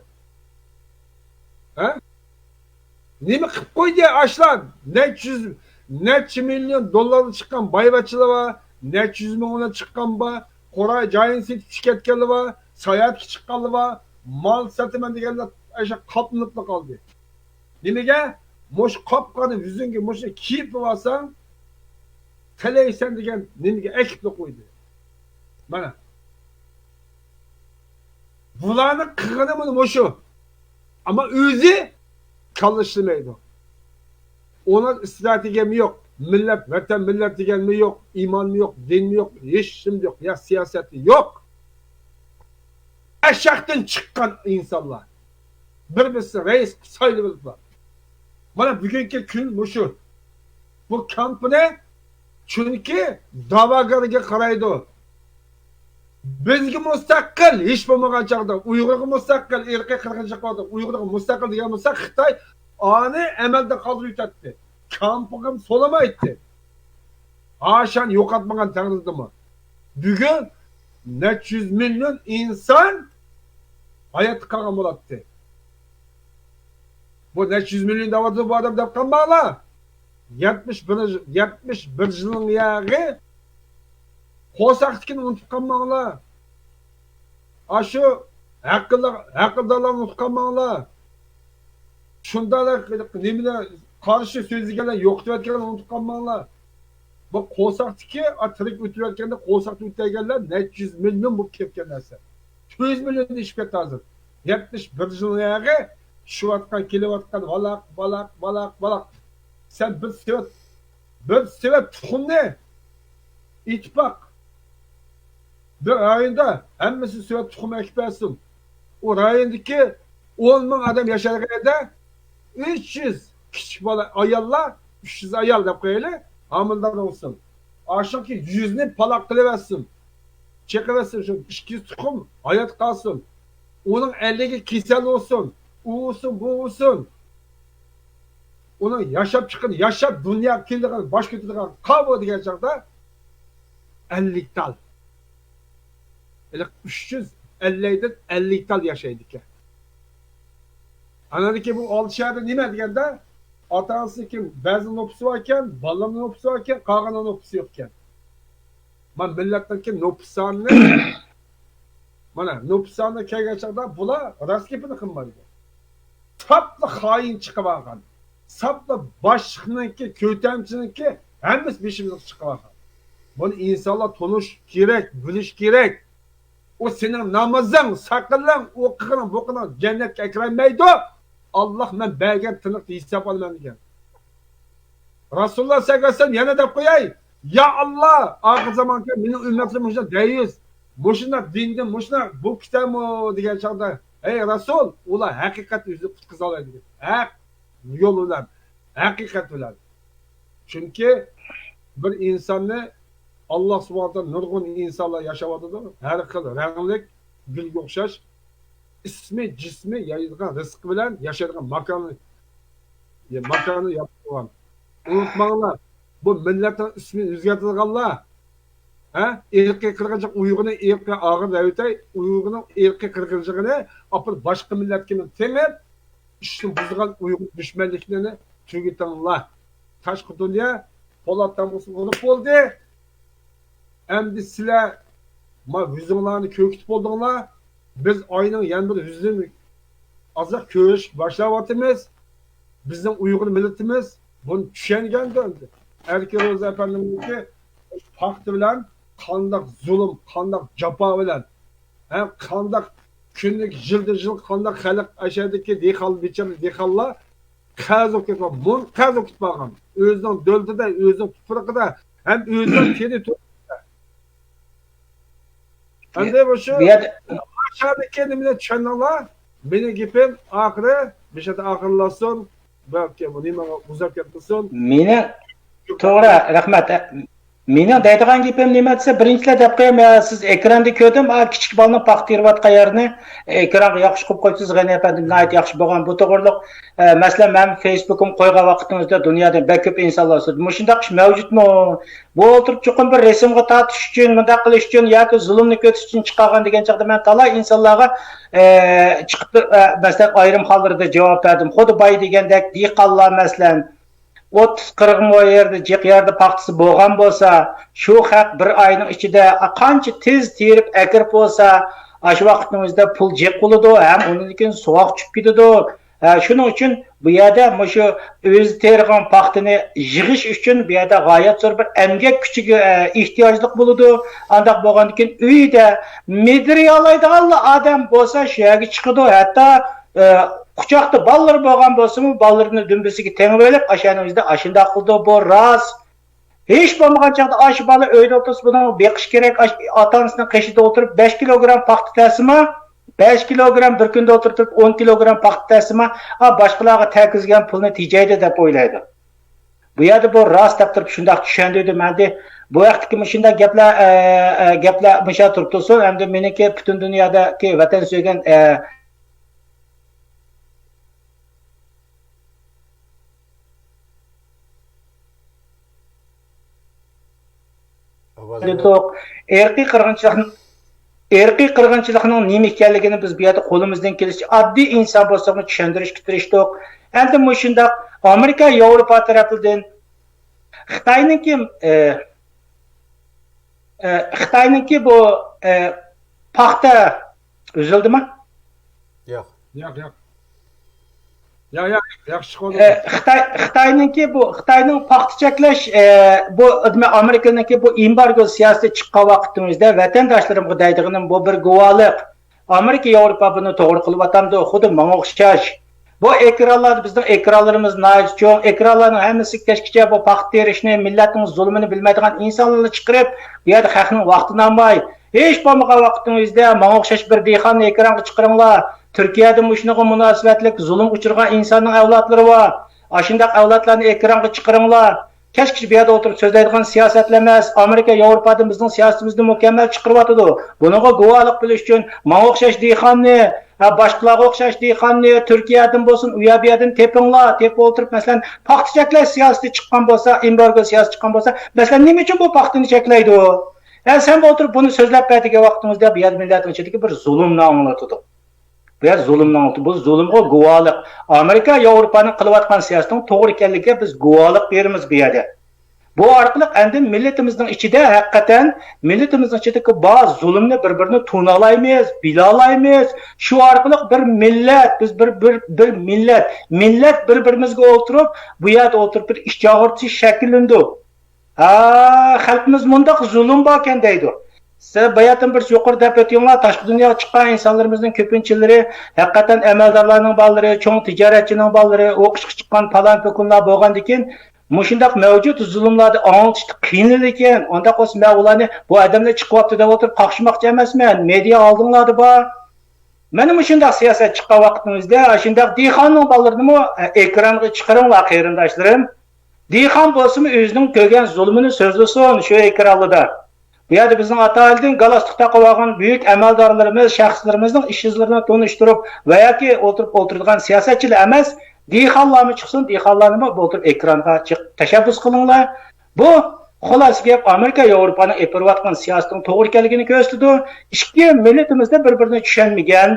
ھە؟ نېمە قىلىپ قويدى ئاشلار؟ نەچچە يۈز، نەچچە مىليون دوللاردا چىققان بايۋەچچىلەر بار، نەچچە يۈز مىڭ دوللار چىققان بار، قوراي جايىنى سېتىپ چىقىپ كەتكەنلەر بار، ساياھەتكە چىققانلار بار، مال ساتىمەن دېگەنلەر ئاشۇ قاپلىنىپلا قالدى. نېمىگە؟ مۇشۇ قاپقاننى يۈزۈڭگە مۇشۇ كىيىپ بولساڭ، تىلەيسەن دېگەن نېمىگە ئەكىپلا قويدى. مانا. بۇلارنىڭ قىلغىنى مانا مۇشۇ. ئەمما ئۆزى كاللا ئىشلىمەيدۇ. ئۇنىڭ ئىستراتېگىيەمۇ يوق. مىللەت، ۋەتەن، مىللەت دېگەنمۇ يوق. ئىمانمۇ يوق، دىنمۇ يوق، ھېچنېمە يوق. يا سىياسەتى يوق. ئەشەقتىن چىققان ئىنسانلار. بىر-بىرسى رەئىس سايلىۋېلىپلا. مانا بۈگۈنكى كۈن مۇشۇ. بۇ كامپىنى چۈنكى داۋاگەرگە قارايدۇ. بىزگە مۇستەقىل، ھېچ بولمىغان چاغدا ئۇيغۇرغا مۇستەقىل، ئىرقىي قىرغىنچىلىق قىلىۋاتىدۇ. ئۇيغۇرغا مۇستەقىل دېگەن بولسا، خىتاي ئانى ئەمەلدىن قالدۇرۇپ يۈتەتتى. كامپىغىمۇ سولىمايتتى. ھاشان يوقاتمىغان تەقدىردىمۇ. بۈگۈن نەچچە يۈز مىليون ئىنسان ھاياتتا قالغان بولاتتى. بۇ نەچچە يۈز مىليون دەۋاتىدۇ بۇ ئادەم دەپ قالماڭلار. يەتمىش بىر، يەتمىش بىر يىلنىڭ ياغى قورساقتىكىنى ئۇنتۇپ قالماڭلار. ئاشۇ ھەققىدار-، ھەققىدارلارنى ئۇنتۇپ قالماڭلار. شۇنداق نېمىلەر قارشى سۆزلىگەنلەر، يوقىتىۋەتكەنلەرنى ئۇنتۇپ قالماڭلار. بۇ قورساقتىكى، ئا، تىرىك ئۆتۈۋەتكەندە قورساقتا ئۆتەلگەنلەر نەچچە يۈز مىليون بولۇپ كەتكەن نەرسە. ئۈچ يۈز مىليون ئېشىپ كەتتى ھازىر. يەتمىش بىر يىلنىڭ ياغى چۈشۈۋاتقان، كېلىۋاتقان، ۋالاق، ۋالاق، ۋالاق، ۋالاق. سەن بىر سېۋەت، بىر سېۋەت تۇخۇمنى ئىتتىپاق بىر رايوندا ھەممىسى سېۋەت تۇخۇم ئەكىپ بەرسۇن. ئۇ رايوندىكى ئون مىڭ ئادەم ياشايدىغان يەردە ئۈچ يۈز كىچىك بالا، ئاياللار، ئۈچ يۈز ئايال دەپ قويايلى، ھامىلىدار بولسۇن. ئاشۇنىڭكى يۈزنى پالاق قىلىۋەتسۇن. چېقىۋەتسۇن، شۇ ئىككى يۈز تۇخۇم ھايات قالسۇن. ئۇنىڭ ئەللىكى كېسەل بولسۇن، ئۇ بولسۇن، بۇ بولسۇن. ئۇنىڭ ياشاپ چىققان، ياشاپ دۇنياغا كېلىدىغان، باش كۆتۈرىدىغان قاۋۇ دېگەن چاغدا ئەللىك تال. ھېلىقى ئۈچ يۈز ئەللىكتىن ئەللىك تال ياشايدىكەن. ئانىڭدىن كېيىن بۇ ئالتە شەھەردە نېمە دېگەندە، ئاتا-ئانىسىنىڭكى بەزى نوپۇسى باركەن، بالىلىرىنىڭ نوپۇسى باركەن، قالغاننىڭ نوپۇسى يوقكەن. مانا مىللەتنىڭكى نوپۇس سانىنى، مانا نوپۇس سانىغا كەلگەن چاغدا بۇلار راست گېپىنى قىلمايدۇ. ساپلا خائىن چىقىۋالغان، ساپلا باشلىقنىڭكى، كۆتەمچىنىڭكى ھەممىسى بېشىمىزغا چىقىۋالغان. بۇنى ئىنسانلار تونۇش كېرەك، بىلىش كېرەك. ئۇ سېنىڭ نامىزىڭ، ساقىلىڭ، ئۇ قىلغىنىڭ، بۇ قىلغىنىڭ جەننەتكە ئەكىرەلمەيدۇ. ئاللاھ مەن بەرگەن تىنىقنى ھېساب ئالىمەن دېگەن. رەسۇلۇللاھ سەللەللاھۇ ئەلەيھى ۋەسەللەم يەنە دەپ قوياي، يا ئاللاھ، ئاخىر زاماندا مېنىڭ ئۈممەتلىرىم مۇشۇنداق دەييۇس، مۇشۇنداق دىندىن، مۇشۇنداق بولۇپ كېتەرمۇ دېگەن چاغدا، ھەي رەسۇل، ئۇلار ھەقىقەتنى ئۆزى قۇتقۇزالايدۇ دېگەن. ھەق يول بىلەن، ھەقىقەت بىلەن. چۈنكى بىر ئىنساننى ئاللاھ سۇبھانەھۇ ۋە تائالا نۇرغۇن ئىنسانلار ياشاۋاتىدۇ. ھەر خىل رەڭلىك، گۈلگە ئوخشاش. ئىسمى، جىسمى، يەيدىغان رىزقى بىلەن ياشايدىغان ماكانى، يا ماكانى يارىتىپ قويغان. ئۇنتۇماڭلار، بۇ مىللەتنىڭ ئىسمىنى ئۆزگەرتىدىغانلار، ھە؟ ئىرقىي قىرغىنچىلىق، ئۇيغۇرنىڭ ئىرقىي ئاغرىنى ئەۋېتەي، ئۇيغۇرنىڭ ئىرقىي قىرغىنچىلىقىنى ئاپىرىپ باشقا مىللەتكە تېڭىپ، ئىشنى بۇزغان ئۇيغۇر دۈشمەنلىكلىرىنى تۈگىتىڭلار. تاشقى دۇنيا پولات تامغىسىنى ئۇرۇپ بولدى. ئەمدى سىلەر ما يۈزۈڭلارنى كۆركىتىپ بولدۇڭلار. بىز ئاينىڭ يەنە بىر يۈزىنى ئازراق كۆرۈشۈپ باشلاۋاتىمىز. بىزنىڭ ئۇيغۇر مىللىتىمىز بۇنى چۈشەنگەندە ئەمدى ئەركىن روزى ئەپەندىمىزنىڭكى پاختا بىلەن قانداق زۇلۇم، قانداق جاپا بىلەن، ھە، قانداق كۈنلۈك يىلدا يىل قانداق خەلق ئەشەدىكى دېھقان، بىچارە دېھقانلار قەرز بولۇپ كېتىپ، مول قەرز بولۇپ كېتىپ قالغان. ئۆزىنىڭ دۆلىتىدە، ئۆزىنىڭ تۇپرىقىدا ھەم ئۆزىنىڭ تېررىتورىيىسىدا. ئەمدى مۇشۇ بۇ يەردە ئاشۇدىكى نېمىنى چۈشەندىڭلار؟ مېنىڭ گېپىم ئاخىرى، مۇشۇ يەردە ئاخىرلاشسۇن. بەلكى بۇ نېمىغا ئۇزاپ كەتمىسۇن. مېنىڭ، توغرا، رەھمەت. مېنىڭ دەيدىغان گېپىم نېمە دېسە، بىرىنچىلەر دەپ قوياي، مەن سىز ئېكراندا كۆردۈم، ئا، كىچىك بالىنىڭ پاختا تېرىۋاتقان يەرنى، ئېكرانغا ياخشى قويۇپ قويۇپسىز، غېنى ئەپەندىم، ناھايىتى ياخشى بولغان. بۇ توغرىلىق، ئە، مەسىلەن، مەن فېيسبۇكۇمغا قويغان ۋاقتىڭىزدا دۇنيادا بەك كۆپ ئىنسانلار سۆزلىدى. مۇشۇنداق ئىش مەۋجۇتمۇ؟ بۇ ئولتۇرۇپ چوقۇم بىر رەسىمگە تارتىش ئۈچۈن، مۇنداق قىلىش ئۈچۈن ياكى زۇلۇمنى كۆرسىتىش ئۈچۈن چىقارغان دېگەن چاغدا مەن تالاي ئىنسانلارغا، ئە، چىقىپ، ئە، مەسىلەن، ئايرىم ھاللىرىدا جاۋاب بەردىم. خۇددى بايا دېگەندەك دېھقانلار، مەسىلەن، ئوتتۇز قىرىق مو يەردە، جىق يەردە پاختىسى بولغان بولسا، شۇ خەق بىر ئاينىڭ ئىچىدە قانچە تېز تېرىپ ئەكىرىپ بولسا، ئاشۇ ۋاقىتنىڭ ئۆزىدە پۇل جىق بولىدۇ ھەم ئۇنىڭدىن كېيىن سوغۇق چۈشۈپ كېتىدۇ. ھە، شۇنىڭ ئۈچۈن بۇ يەردە مۇشۇ ئۆزى تېرىغان پاختىنى يىغىش ئۈچۈن بۇ يەردە غايەت زور بىر ئەمگەك كۈچىگە، ئە، ئېھتىياجلىق بولىدۇ. ئانداق بولغاندىن كېيىن ئۆيدە مىدىرىيالايدىغانلا ئادەم بولسا شۇ يەرگە چىقىدۇ. ھەتتا، ئە، قۇچاقتا بالىلىرى بولغان بولسىمۇ، بالىلىرىنى دۈمبىسىگە تېڭىۋېلىپ، ئاشۇنىڭ ئۆزىدە ئاشۇنداق قىلىدۇ. بۇ راست. ھېچ بولمىغان چاغدا ئاشۇ بالا ئۆيدە ئولتۇرسا، بۇنى بېقىش كېرەك. ئاشۇ ئاتا-ئانىسىنىڭ قېشىدا ئولتۇرۇپ، بەش كىلوگرام پاختا تەرسىما، بەش كىلوگرام بىر كۈندە ئولتۇرتۇپ، ئون كىلوگرام پاختا تەرسىما، ئا، باشقىلارغا تەگكۈزگەن پۇلنى تېجەيدۇ دەپ ئويلايدۇ. بۇ يەردە بۇ راست دەپ تۇرۇپ شۇنداق چۈشەندۈردۈم. ئەمدى بۇ ھەقتىكى مۇشۇنداق گەپلەر، ئە، ئە، گەپلەر مۇشۇ تۇرۇپ تۇرسۇن. ئەمدى مېنىڭكى پۈتۈن دۇنيادىكى ۋەتەن سۆيگەن، ئە، ئاۋازىڭىز دېدۇق. ئىرقىي قىرغىنچىلىقنىڭ، ئىرقىي قىرغىنچىلىقنىڭ نېمە ئىكەنلىكىنى بىز بۇ يەردە قولىمىزدىن كېلىشىچە ئاددىي ئىنسان بولساقمۇ چۈشەندۈرۈشكە تىرىشتۇق. ئەمدى مۇشۇنداق ئامېرىكا، ياۋروپا تەرەپلىرىدىن خىتاينىڭكى، ئە، ئە، خىتاينىڭكى بۇ، ئە، پاختا ئۈزۈلدىمۇ؟ ياق. ياق، ياق. ياق، ياق، ياخشى چىقىۋاتىدۇ. ئە، خىتاي، خىتاينىڭكى بۇ، خىتاينىڭ پاختا چەكلەش، ئە، بۇ، نېمە، ئامېرىكىنىڭكى بۇ ئېمبارگو سىياسىتى چىققان ۋاقتىمىزدا ۋەتەنداشلىرىمغا دەيدىغىنىم، بۇ بىر گۇۋاھلىق. ئامېرىكا، ياۋروپا بۇنى توغرا قىلىۋاتامدۇ؟ خۇددى ماڭا ئوخشاش. بۇ ئېكرانلاردا، بىزنىڭ ئېكرانلىرىمىز ناھايىتى چوڭ. ئېكرانلارنىڭ ھەممىسى كەچكىچە بۇ پاختا تېرىشنى، مىللەتنىڭ زۇلۇمىنى بىلمەيدىغان ئىنسانلارنى چىقىرىپ، بۇ يەردە خەقنىڭ ۋاقتىنى ئالماي، ھېچ بولمىغان ۋاقىتنىڭ ئۆزىدە ماڭا ئوخشاش بىر دېھقاننى ئېكرانغا چىقىرىڭلار. تۈركىيەدە مۇشۇنىڭغا مۇناسىۋەتلىك زۇلۇمغا ئۇچرىغان ئىنساننىڭ ئەۋلادلىرى بار. ئاشۇنداق ئەۋلادلارنى ئېكرانغا چىقىرىڭلار. كەچكىچە بۇ يەردە ئولتۇرۇپ سۆزلەيدىغان سىياسەتلەر ئەمەس. ئامېرىكا، ياۋروپادىن بىزنىڭ سىياسىتىمىزنى مۇكەممەل چىقىرىۋاتىدۇ. بۇنىڭغا گۇۋاھلىق بېرىش ئۈچۈن ماڭا ئوخشاش دېھقاننى، ھە، باشقىلارغا ئوخشاش دېھقاننى تۈركىيەدىن بولسۇن، ئۇ يەر بۇ يەردىن تېپىڭلار، تېپىپ ئولتۇرۇپ، مەسىلەن، پاختا چەكلەش سىياسىتى چىققان بولسا، ئېمبارگو سىياسىتى چىققان بولسا، مەسىلەن، نېمە ئۈچۈن بۇ پاختىنى چەكلەيدۇ؟ ھە، سەن ئولتۇرۇپ بۇنى سۆزلەپ بەر دېگەن ۋاقتىڭىزدا، بۇ يەردە مىللەتنىڭ ئىچىدىكى بىر زۇلۇمنى ئاڭلىتىدۇ. بۇ يەر زۇلۇمنىڭ، بۇ زۇلۇمغا گۇۋاھلىق. ئامېرىكا، ياۋروپانىڭ قىلىۋاتقان سىياسىتىنىڭ توغرا ئىكەنلىكىگە بىز گۇۋاھلىق بېرىمىز بۇ يەردە. بۇ ئارقىلىق ئاندىن مىللىتىمىزنىڭ ئىچىدە ھەقىقەتەن مىللىتىمىزنىڭ ئىچىدىكى بار زۇلۇمنى بىر-بىرىنى تونۇالايمىز، بىلالايمىز. شۇ ئارقىلىق بىر مىللەت، بىز بىر، بىر، بىر مىللەت، مىللەت بىر-بىرىمىزگە ئولتۇرۇپ، بۇ يەردە ئولتۇرۇپ بىر ئىچ ئاغرىتىش شەكىللىنىدۇ. ھە، خەلقىمىز مۇنداق زۇلۇم باركەن دەيدۇ. سىز باياتىن بىر يۇقىرى دەپ ئۆتۈڭلار، تاشقى دۇنياغا چىققان ئىنسانلىرىمىزنىڭ كۆپىنچىلىرى ھەقىقەتەن ئەمەلدارلارنىڭ بالىلىرى، چوڭ تىجارەتچىنىڭ بالىلىرى، ئوقۇشقا چىققان پالان پوكۇنلار بولغاندىكىن، مۇشۇنداق مەۋجۇت زۇلۇملارنى ئاڭلىتىشتا قىينىلىدىكەن. ئۇنداق بولسا مەن ئۇلارنى بۇ ئادەملەر چىقىۋاپتۇ دەپ ئولتۇرۇپ قاقشىماقچى ئەمەسمەن. مېدىيا ئالدىڭلاردا بار. مانا مۇشۇنداق سىياسەت چىققان ۋاقىتنىڭ ئۆزىدە، ئاشۇنداق دېھقاننىڭ بالىلىرىنىمۇ، ئە، ئېكرانغا چىقىرىڭلار، قېرىنداشلىرىم. دېھقان بولسىمۇ ئۆزىنىڭ كۆرگەن زۇلۇمىنى سۆزلىسۇن شۇ ئېكرانلىدا. بۇ يەردە بىزنىڭ ئاتايىدىن گالستۇك تاقىۋالغان بۈيۈك ئەمەلدارلىرىمىز، شەخسلىرىمىزنىڭ ئىش ئىزلىرىنى تونۇشتۇرۇپ ۋە ياكى ئولتۇرۇپ ئولتۇرىدىغان سىياسەتچىلەر ئەمەس، دېھقانلارمۇ چىقسۇن، دېھقانلارنىمۇ ئولتۇرۇپ ئېكرانغا چىق-، تەشەببۇس قىلىڭلار. بۇ خۇلاسە گەپ ئامېرىكا، ياۋروپانىڭ ئېلىپ بېرىۋاتقان سىياسىتىنىڭ توغرا ئىكەنلىكىنى كۆرسىتىدۇ. ئىككى مىللىتىمىزدە بىر-بىرىنى چۈشەنمىگەن،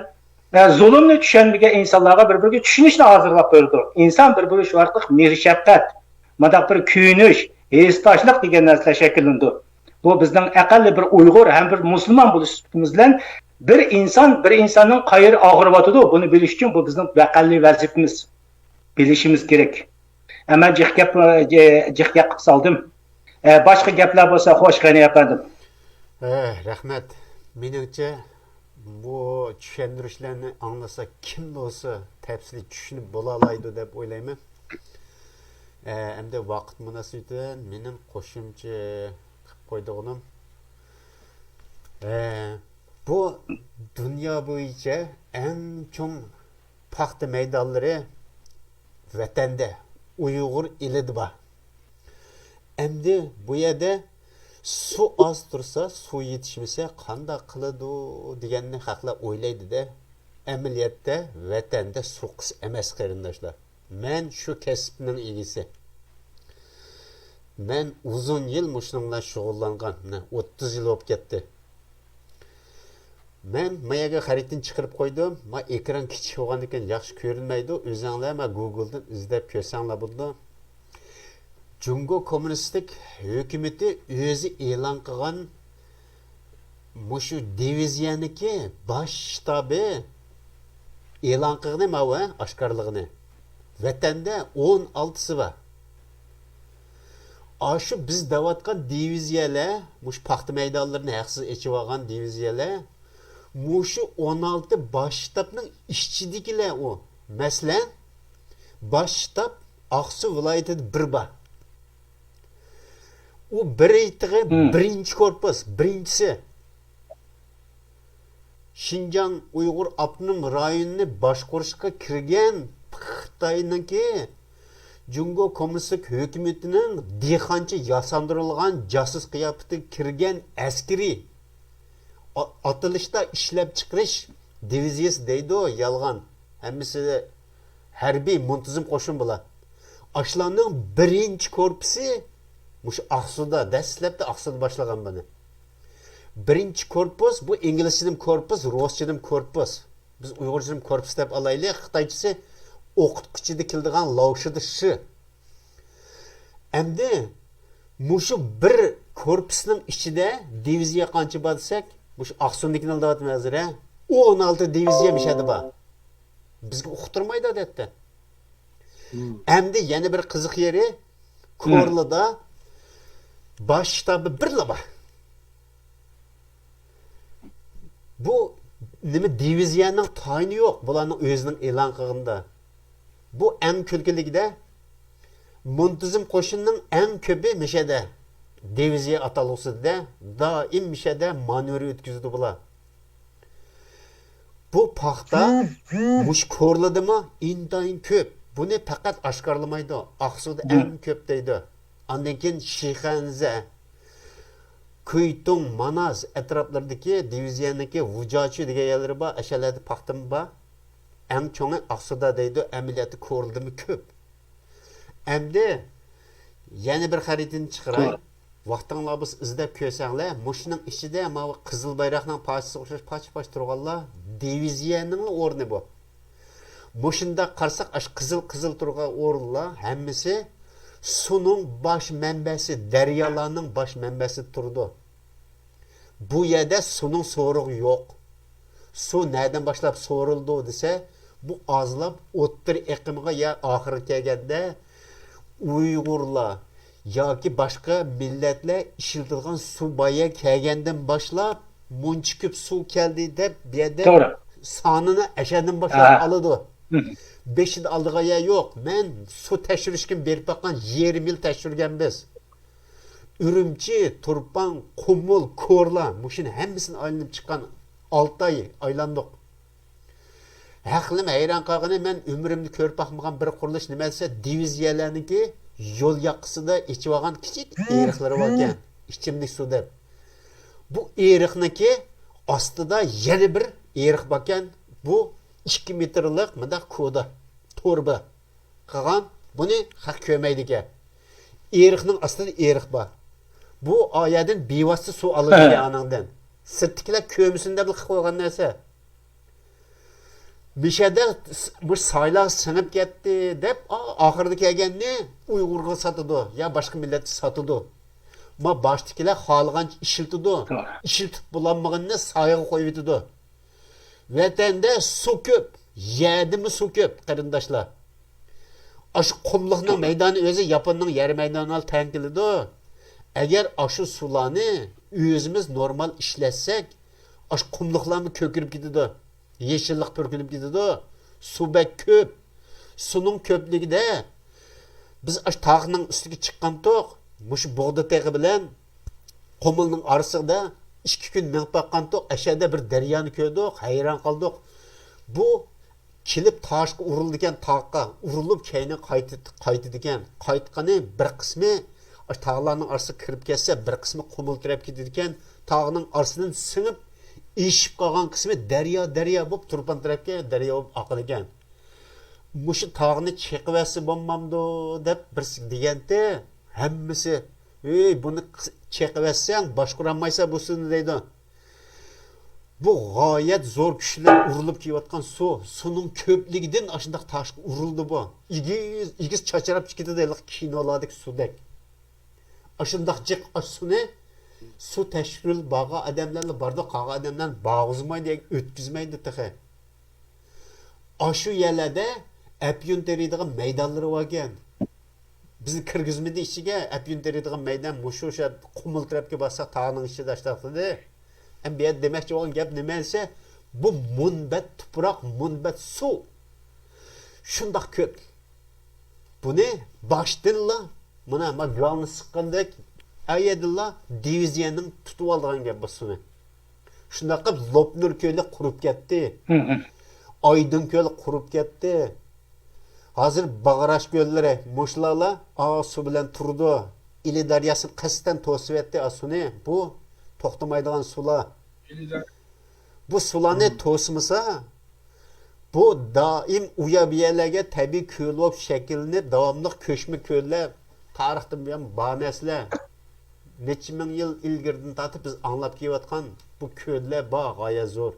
ئە، زۇلۇمنى چۈشەنمىگەن ئىنسانلارغا بىر-بىرىگە چۈشىنىشنى ھازىرلاپ بېرىدۇ. ئىنسان بىر-بىرى شۇ ئارقىلىق مېھىر-شەپقەت، مۇنداق بىر كۆيۈنۈش، ھېسداشلىق دېگەن نەرسىلەر شەكىللىنىدۇ. بۇ بىزنىڭ ئەقەللىي بىر ئۇيغۇر ھەم بىر مۇسۇلمان بولۇش سۈپىتىمىز بىلەن بىر ئىنسان، بىر ئىنساننىڭ قايىرى ئاغرىۋاتىدۇ، بۇنى بىلىش ئۈچۈن بۇ بىزنىڭ ئەقەللىي ۋەزىپىمىز. بىلىشىمىز كېرەك. ئە، مەن جىق گەپ، جىق گەپ قىلىپ سالدىم. ئە، باشقا گەپلەر بولسا، خوش، غېنى ئەپەندىم. ئە، رەھمەت. مېنىڭچە، بۇ چۈشەندۈرۈشلەرنى ئاڭلىسا، كىم بولسا تەپسىلىي چۈشىنىپ بولالايدۇ دەپ ئويلايمەن. ئە، ئەمدى ۋاقىت مۇناسىۋىتى بىلەن مېنىڭ قوشۇمچە قىلىپ قويىدىغىنىم، ئە، بۇ دۇنيا بويىچە ئەڭ چوڭ پاختا مەيدانلىرى ۋەتەندە، ئۇيغۇر ئېلىدە بار. ئەمدى بۇ يەردە سۇ ئاز تۇرسا، سۇ يېتىشمىسە قانداق قىلىدۇ دېگەننى خەقلەر ئويلايدۇ-دە. ئەمەلىيەتتە ۋەتەندە سۇ قىس ئەمەس، قېرىنداشلار. مەن شۇ كەسىپنىڭ ئىگىسى. مەن ئۇزۇن يىل مۇشۇنىڭ بىلەن شۇغۇللانغان. مىنە، ئوتتۇز يىل بولۇپ كەتتى. مەن ما يەرگە خەرىتىنى چىقىرىپ قويدۇم. ما ئېكران كىچىك بولغاندىكىن ياخشى كۆرۈنمەيدۇ. ئۆزۈڭلار ما گۇگلدىن ئىزدەپ كۆرسەڭلار بولىدۇ. جۇڭگو كوممۇنىستىك ھۆكۈمىتى ئۆزى ئېلان قىلغان مۇشۇ دىۋىزىيەنىڭكى باش شتابى ئېلان قىلغىنى ماۋۇ، ھە، ئاشكارىلىغىنى. ۋەتەندە ئون ئالتىسى بار. ئاشۇ بىز دەۋاتقان دىۋىزىيەلەر، مۇشۇ پاختا مەيدانلىرىنى ھەقسىز ئېچىۋالغان دىۋىزىيەلەر، مۇشۇ ئون ئالتە باش شتابنىڭ ئىچىدىكىلەر ئۇ. مەسىلەن، باش شتاب ئاقسۇ ۋىلايىتىدە بىر بار. ئۇ بىر ئېيتىغى، مم، بىرىنچى كورپۇس، بىرىنچىسى. شىنجاڭ ئۇيغۇر ئاپتونوم رايونىنى باشقۇرۇشقا كىرگەن خىتاينىڭكى جۇڭگو كوممۇنىستىك ھۆكۈمىتىنىڭ دېھقانچە ياساندۇرۇلغان جاسۇس قىياپىتىگە كىرگەن ئەسكىرىي، ئا-، ئاتىلىشتا ئىشلەپچىقىرىش دىۋىزىيىسى دەيدۇ، يالغان. ھەممىسى ھەربىي مۇنتىزىم قوشۇن بۇلار. ئاشۇلارنىڭ بىرىنچى كورپۇسى مۇشۇ ئاقسۇدا، دەسلەپتە ئاقسۇدا باشلىغان بۇنى. بىرىنچى كورپۇس، بۇ ئىنگلىزچىدىمۇ كورپۇس، رۇسچىدىمۇ كورپۇس. بىز ئۇيغۇرچىدىمۇ كورپۇس دەپ ئالايلى، خىتايچىسى ئوقۇتقۇچىدا كېلىدىغان لاۋشىدە شى. ئەمدى مۇشۇ بىر كورپۇسنىڭ ئىچىدە دىۋىزىيە قانچە بار دېسەك، مۇشۇ ئاقسۇدىكىنى ئالداۋاتىمەن ھازىر، ھە؟ ئون ئالتە دىۋىزىيە مۇشۇ يەردە بار. بىزگە ئۇقتۇرمايدۇ ئادەتتە. مم. ئەمدى يەنە بىر قىزىق يېرى، مم، كورلىدا باش شتابى بىرلا بار. بۇ نېمە، دىۋىزىيەنىڭ تايىنى يوق بۇلارنىڭ ئۆزىنىڭ ئېلان قىلغىنىدا. بۇ ئەڭ كۈلكىلىكىدە، مۇنتىزىم قوشۇننىڭ ئەڭ كۆپى مىشەدە، دىۋىزىيە ئاتالغۇسىدا دائىم مىشەدە مانېۋىر ئۆتكۈزىدۇ بۇلار. بۇ پاختا مۇشۇ كورلىدىمۇ ئىنتايىن كۆپ. بۇنى پەقەت ئاشكارىلىمايدۇ. ئاقسۇدا ئەڭ كۆپ دەيدۇ. ئاندىن كېيىن شىخەنزە، كۇيتۇڭ، ماناس ئەتراپلىرىدىكى دىۋىزىيەنىڭكى ۋۇجاچۈ دېگەن يەرلىرى بار، ئەشەلەردە پاختىمۇ بار. ئەڭ چوڭى ئاقسۇدا دەيدۇ، ئەمەلىيەتتە كورلىدىمۇ كۆپ. ئەمدى يەنە بىر خەرىتىنى چىقىراي. ۋاقتىڭلار بولسا ئىزدەپ كۆرسەڭلار، مۇشۇنىڭ ئىچىدە ماۋۇ قىزىل بايراقنىڭ پارچىسىغا ئوخشاش پارچە-پارچە تۇرغانلار دىۋىزىيەنىڭلا ئورنى بۇ. مۇشۇنداق قارىساق، ئاشۇ قىزىل-قىزىل تۇرغان ئورۇنلار ھەممىسى سۇنىڭ باش مەنبەسى، دەريالارنىڭ باش مەنبەسىدە تۇرىدۇ. بۇ يەردە سۇنىڭ سورۇقى يوق. سۇ نەدىن باشلاپ سورۇلىدۇ دېسە، بۇ ئازلاپ ئوتتۇرا ئېقىمغا يا ئاخىرى كەلگەندە ئۇيغۇرلار ياكى باشقا مىللەتلەر ئىشلىتىدىغان سۇ بايا كەلگەندىن باشلاپ مۇنچە كۆپ سۇ كەلدى دەپ بۇ يەردە توغرا. سانىنى ئەشەدىن باشلاپ ھە. ئالىدۇ. مم. بېشىدا ئالىدىغان يەر يوق. مەن سۇ تەكشۈرۈشكە بېرىپ باققان، يېرىم يىل تەكشۈرگەن بىز. ئۈرۈمچى، تۇرپان، قۇمۇل، كورلا، مۇشۇنى ھەممىسىنى ئايلىنىپ چىققان، ئالتە ئاي ئايلاندۇق. ھەقلىم ھەيران قالغىنى، مەن ئۆمرۈمدە كۆرۈپ باقمىغان بىر قۇرۇلۇش، نېمە دېسە، دىۋىزىيەلەرنىڭكى يول ياقىسىدا ئېچىۋالغان كىچىك ئېرىقلىرى باركەن، ئىچىملىك سۇ دەپ. بۇ ئېرىقنىڭكى ئاستىدا يەنە بىر ئېرىق باركەن، بۇ ئىككى مېتىرلىق مۇنداق كودا، توربا قىلغان، بۇنى خەق كۆرمەيدىكەن. ئېرىقنىڭ ئاستىدا ئېرىق بار. بۇ ئايەدىن بىۋاسىتە سۇ ئالىدىكەن ئانىڭدىن. سىرتتىكىلەر كۆرمىسۇن دەپلا قىلىپ قويغان نەرسە. مىشەدە س-، بۇ سايلار سىڭىپ كەتتى دەپ، ئا-، ئاخىرىدا كەلگەننى ئۇيغۇرغا ساتىدۇ يا باشقا مىللەتكە ساتىدۇ. ما باشتىكىلەر خالىغانچە ئىشلىتىدۇ. ئىشلىتىپ بولالمىغىنىنى سايغا قويۇۋېتىدۇ. ۋەتەندە سۇ كۆپ، يەردىمۇ سۇ كۆپ، قېرىنداشلار. ئاشۇ قۇملۇقنىڭ مەيدانى ئۆزى ياپوننىڭ يەر مەيدانىغا تەڭ كېلىدۇ. ئەگەر ئاشۇ سۇلارنى ئۆزىمىز نورمال ئىشلەتسەك، ئاشۇ قۇملۇقلارمۇ كۆكىرىپ كېتىدۇ. يېشىللىق پۈركىنىپ كېتىدۇ. سۇ بەك كۆپ. سۇنىڭ كۆپلۈكىدە بىز ئاشۇ تاغنىڭ ئۈستىگە چىققانتۇق، مۇشۇ بۇغدا تېغى بىلەن قۇمۇلنىڭ ئارىسىدا ئىككى كۈن مېڭىپ باققانتۇق، ئەشەدە بىر دەريانى كۆردۇق، ھەيران قالدۇق. بۇ كېلىپ تاشقا ئۇرۇلىدىكەن، تاغقا ئۇرۇلۇپ كەينىگە قايتىدىكەن. قايتقىنى بىر قىسمى ئاشۇ تاغلارنىڭ ئارىسىغا كىرىپ كەتسە، بىر قىسمى قۇمۇلتىرەپ كېتىدىكەن. تاغنىڭ ئارىسىدىن سىڭىپ ئېشىپ قالغان قىسمى دەريا، دەريا بولۇپ تۇرپان تەرەپكە دەريا بولۇپ ئاقىدىكەن. مۇشۇ تاغنى چېقىۋەتسە بولمامدۇ دەپ بىرسى دېگەنتى، ھەممىسى، ئۆي، بۇنى چېقىۋەتسەڭ باشقۇرالمايسەن بۇ سۇنى دەيدۇ. بۇ غايەت زور كۈچ بىلەن ئۇرۇلۇپ كېلىۋاتقان سۇ، سۇنىڭ كۆپلۈكىدىن ئاشۇنداق تاشقا ئۇرۇلدى بۇ. ئېگىز، ئېگىز چاچراپ چىقىدۇ دەيدۇ كىنولاردىكى سۇدەك. ئاشۇنداق جىق ئاش سۇنى سۇ تەكشۈرۈپ بارغان ئادەملەرلا باردۇ، قالغان ئادەملەرنى بارغۇزمايدۇ، ئۆتكۈزمەيدۇ تېخى. ئاشۇ يەرلەردە ئەپيۈن تېرىيدىغان مەيدانلىرى باركەن. بىزنى كىرگۈزمىدى ئىچىگە، ئەپيۈن تېرىيدىغان مەيدان مۇشۇ، ئوشۇ قۇمۇل تەرەپكە بارساق تاغنىڭ ئىچىدە ئاشۇنداق دېدى. ئەمدى بۇ يەردە دېمەكچى بولغان گەپ نېمە دېسە، بۇ مۇنبەت تۇپراق، مۇنبەت سۇ شۇنداق كۆپ. بۇنى باشتىنلا، مانا، ما گالنى سىققاندەك، ئەيەدىلا دىۋىزىيەنىڭ تۇتۇۋالىدىغان گەپ بۇ سۇنى. شۇنداق قىلىپ لوپنۇر كۆلى قۇرۇپ كەتتى. ئايدىڭ كۆلى قۇرۇپ كەتتى. ھازىر باغراش كۆللىرى مۇشۇلارلا ئا سۇ بىلەن تۇرىدۇ. ئىلى دەرياسىنى قەستەن توسۇۋەتتى ئا سۇنى. بۇ توختىمايدىغان سۇلار. بۇ سۇلارنى توسمىسا، بۇ دائىم ئۇ يەر بۇ يەرلەرگە تەبىئىي كۆل بولۇپ شەكىللىنىپ، داۋاملىق كۆچمە كۆللەر، تارىختىن بۇيان بار نەرسىلەر. نەچچە مىڭ يىل ئىلگىرىدىن تارتىپ بىز ئاڭلاپ كېلىۋاتقان بۇ كۆللەر بار، غايەت زور.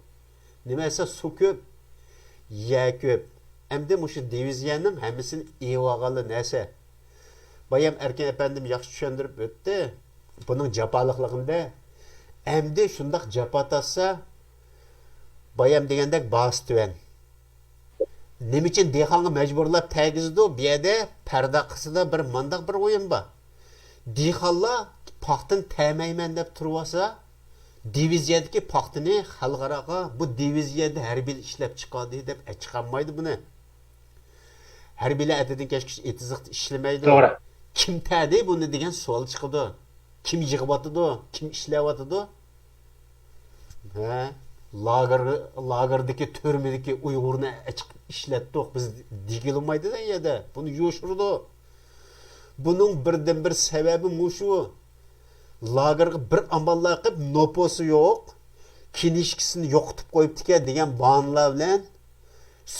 نېمە دېسە، سۇ كۆپ، يەر كۆپ. ئەمدى مۇشۇ دىۋىزىيەنىڭ ھەممىسىنى ئېلىۋالغانلا نەرسە. بايام ئەركىن ئەپەندىم ياخشى چۈشەندۈرۈپ ئۆتتى بۇنىڭ جاپالىقلىقىنى. ئەمدى شۇنداق جاپا تارتسا، بايام دېگەندەك باھاسى تۆۋەن. نېمە ئۈچۈن دېھقانغا مەجبۇرلاپ تەگىزىدۇ؟ بۇ يەردە پەردە ئارقىسىدا بىر مانداق بىر ئويۇن بار. دېھقانلار پاختىنى تەرمەيمەن دەپ تۇرۇۋالسا، دىۋىزىيەدىكى پاختىنى خەلقئاراغا، بۇ دىۋىزىيەدە ھەربىيلەر ئىشلەپ چىقاردى دەپ چىقارمايدۇ بۇنى. ھەربىيلەر ئەتىدىن كەچكىچە ئېتىزلىقتا ئىشلىمەيدۇ. توغرا. كىم تەدى بۇنى دېگەن سوئال چىقىدۇ. كىم يىغىۋاتىدۇ؟ كىم ئىشلەۋاتىدۇ؟ ھە؟ لاگېر، لاگېردىكى، تۈرمىدىكى ئۇيغۇرنى ئەچىقىپ ئىشلەتتۇق بىز دېگىلىمايدۇ ئۇ يەردە. بۇنى يوشۇرىدۇ. بۇنىڭ بىردىنبىر سەۋەبى مۇشۇ. لاگېرغا بىر ئاماللار قىلىپ، نوپۇسى يوق، كىنىشكىسىنى يوقىتىپ قويۇپتىكەن دېگەن باھانىلەر بىلەن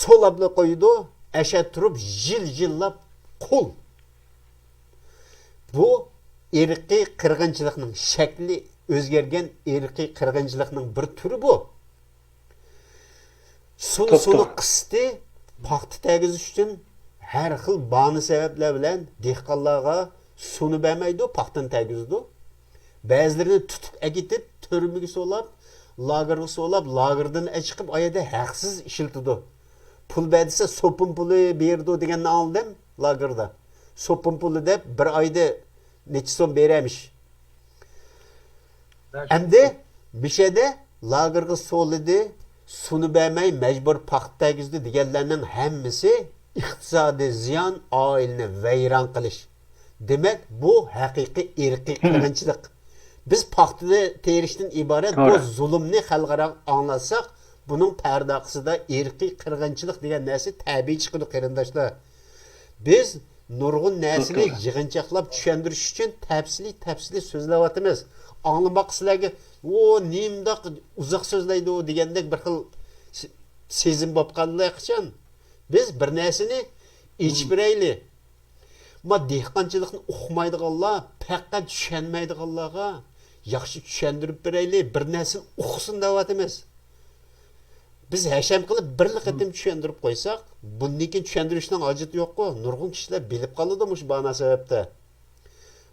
سولاپلا قويىدۇ. ئەشە تۇرۇپ يىل-يىللاپ قۇل. بۇ ئىرقىي قىرغىنچىلىقنىڭ شەكلى ئۆزگەرگەن ئىرقىي قىرغىنچىلىقنىڭ بىر تۈرى بۇ. سۇنى، توپتوغرا. سۇنى قىستى، پاختا تەگۈزۈش ئۈچۈن ھەر خىل باھانە سەۋەبلەر بىلەن دېھقانلارغا سۇنى بەرمەيدۇ، پاختىنى تەگۈزىدۇ. بەزىلىرىنى تۇتۇپ ئەكېتىپ، تۈرمىگە سولاپ، لاگېرغا سولاپ، لاگېردىن ئەچىقىپ، ئۇ يەردە ھەقسىز ئىشلىتىدۇ. پۇل بەر دېسە، سوپۇن پۇلى بېرىدۇ دېگەننى ئاڭلىدىم لاگېردا. سوپۇن پۇلى دەپ بىر ئايدا نەچچە سوم بېرەمىش. ئەمدى مىشەدە لاگېرغا سولىدى، سۇنى بەرمەي مەجبۇر پاختا تەگۈزدى دېگەنلەرنىڭ ھەممىسى ئىقتىسادىي زىيان، ئائىلىنى ۋەيران قىلىش. دېمەك، بۇ ھەقىقىي ئىرقىي قىرغىنچىلىق. بىز پاختىنى تېرىشتىن ئىبارەت بۇ، توغرا. زۇلۇمنى خەلقئاراغا ئاڭلاتساق، بۇنىڭ پەردە ئارقىسىدا ئىرقىي قىرغىنچىلىق دېگەن نەرسە تەبىئىي چىقىدۇ، قېرىنداشلار. بىز نۇرغۇن نەرسىنى توغرا. يىغىنچاقلاپ چۈشەندۈرۈش ئۈچۈن تەپسىلىي، تەپسىلىي سۆزلەۋاتىمىز. ئاڭلىماققا سىلەرگە، «ئۇ نېمانداق ئۇزاق سۆزلەيدۇ» دېگەندەك بىر خىل سېزىم بولۇپ قالدى قاچان. بىز بىر نەرسىنى ئېچىپ بېرەيلى. ما دېھقانچىلىقنى ئۇقمايدىغانلار، پەقەت چۈشەنمەيدىغانلارغا ياخشى چۈشەندۈرۈپ بېرەيلى، بىر نەرسىنى ئۇقسۇن دەۋاتىمىز. بىز ھەشەم قىلىپ بىرلا قېتىم چۈشەندۈرۈپ قويساق، بۇندىن كېيىن چۈشەندۈرۈشنىڭ ھاجىتى يوققۇ. نۇرغۇن كىشىلەر بىلىپ قالىدۇ مۇشۇ بانا سەۋەبتە.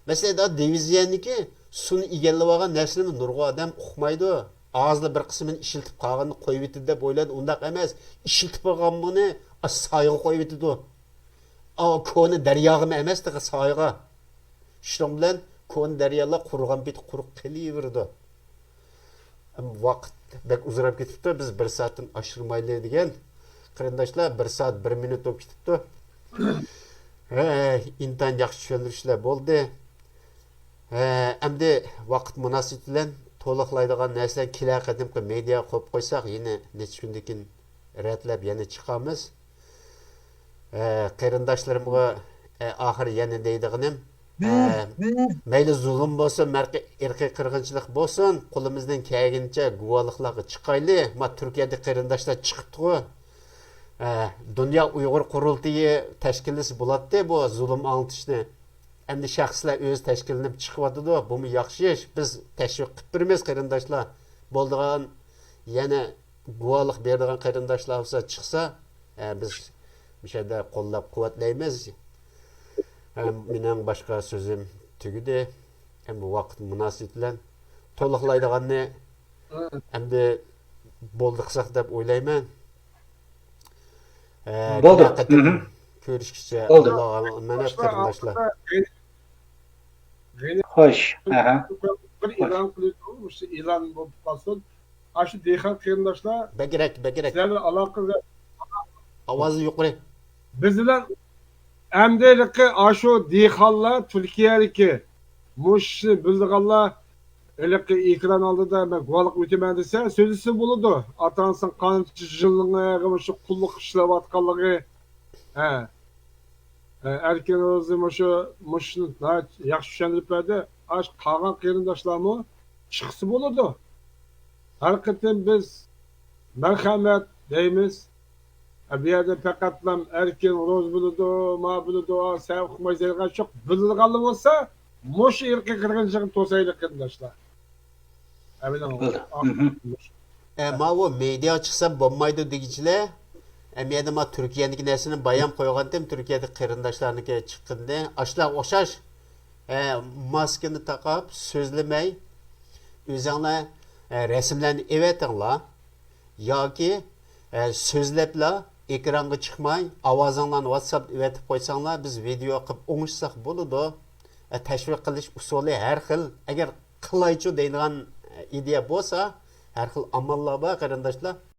مەسىلەن، دىۋىزىيەنىڭكى سۇنى ئىگىلەۋالغان نەرسىنى نۇرغۇن ئادەم ئۇقمايدۇ. ئازلا بىر قىسمىنى ئىشلىتىپ قالغىنىنى قويۇۋېتىدۇ دەپ ئويلايدۇ. ئۇنداق ئەمەس. ئىشلىتىپ قالغاننى سايغا قويۇۋېتىدۇ. ئا، كونا دەرياغىمۇ ئەمەس تېخى، سايغا. شۇنىڭ بىلەن كونا دەريالار قۇرۇغان پېتى قۇرۇق قېلىۋېرىدۇ. ۋاقىت بەك ئۇزىراپ كېتىپتۇ، بىز بىر سائەتتىن ئاشۇرمايلى دېگەن. قېرىنداشلار، بىر سائەت بىر مىنۇت بولۇپ كېتىپتۇ. ھە، ئىنتايىن ياخشى چۈشەندۈرۈشلەر بولدى. ھە، ئەمدى ۋاقىت مۇناسىۋىتى بىلەن تولۇقلايدىغان نەرسىلەرنى كېلەر قېتىمقى مېدىياغا قويۇپ قويساق، يەنە نەچچە كۈندىن كېيىن رەتلەپ يەنە چىقارمىز. ئە، قېرىنداشلىرىمغا، ئە، ئاخىر يەنە دەيدىغىنىم، ئە، مەيلى زۇلۇم بولسۇن، مەرقى-، ئىرقىي قىرغىنچىلىق بولسۇن، قولىمىزدىن كەلگىنىچە گۇۋاھلىقلارغا چىقايلى. ما تۈركىيەدە قېرىنداشلار چىقىپتىغۇ. ئە، دۇنيا ئۇيغۇر قۇرۇلتىيى تەشكىللىسە بولاتتى بۇ زۇلۇم ئاڭلىتىشنى. ئەمدى شەخسلەر ئۆزى تەشكىللىنىپ چىقىۋاتىدۇ. بۇمۇ ياخشى ئىش. بىز تەشۋىق قىلىپ بېرىمىز، قېرىنداشلار. بولىدىغان يەنە گۇۋاھلىق بېرىدىغان قېرىنداشلار بولسا چىقسا، ئە، بىز مۇشۇ يەردە قوللاپ قۇۋۋەتلەيمىز. ئە، مېنىڭ باشقا سۆزۈم تۈگىدى. ئەمدى ۋاقىت مۇناسىۋىتى بىلەن تولۇقلايدىغاننى ئەمدى بولدى قىلساق دەپ ئويلايمەن. ئە، بولدى. كېلەر قېتىم كۆرۈشكىچە، بولدى. ئاللاغا ئامانەت، قېرىنداشلار. خوش. ئەھە. بىر ئېلان قىلىپ، مۇشۇ ئېلان بولۇپ قالسۇن. ئاشۇ دېھقان قېرىنداشلار، بەكرەك، بەكرەك. سىلەر بىلەن ئالاقە، ئاۋازى يۇقىرى. بىز بىلەن ئەمدى ھېلىقى ئاشۇ دېھقانلار، تۈركىيەدىكى مۇشۇ ئىشنى بىلىدىغانلار، ھېلىقى ئېكران ئالدىدا مەن گۇۋاھلىق ئۆتىمەن دېسە، سۆزلىسە بولىدۇ. ئاتا-ئانىسىنىڭ قانچە يىللىقى، مۇشۇ قۇللۇق ئىشلەۋاتقانلىقى. ھە. ئە، ئەركىن روزى مۇشۇ، مۇشۇنى ناھايىتى ياخشى چۈشەندۈرۈپ بەردى. ئاشۇ قالغان قېرىنداشلارمۇ چىقسا بولىدۇ. ھەر قېتىم بىز مەرھەمەت دەيمىز. ئە، بۇ يەردە پەقەتلا ئەركىن روزى بىلىدۇ، ما بىلىدۇ، سەن ئۇقمايسەن دەيدىغان يوق. بىلىدىغانلار بولسا، مۇشۇ ئىرقىي قىرغىنچىلىقنى توسايلى، قېرىنداشلار. بولدى. ئە، ماۋۇ مېدىياغا چىقسام بولمايدۇ دېگۈچىلەر. ئەمدى ما تۈركىيەدىكى نەرسىنى بايام قويغانتىم، تۈركىيەدە قېرىنداشلارنىڭكى چىققىنىنى. ئاشۇلارغا ئوخشاش، ئە، ماسكىنى تاقاپ سۆزلىمەي، ئۆزۈڭلار، ئە، رەسىملەرنى ئېۋەتىڭلار. ياكى، ئە، سۆزلەپلا ئېكرانغا چىقماي، ئاۋازىڭلارنى ۋاتساپتا ئېۋەتىپ قويساڭلار، بىز ۋىدېئو قىلىپ ئوڭشىساق بولىدۇ. ئە، تەشۋىق قىلىش ئۇسۇلى ھەر خىل. ئەگەر قىلايچۇ دەيدىغان، ئىدىيە بولسا، ھەر خىل ئاماللار بار، قېرىنداشلار.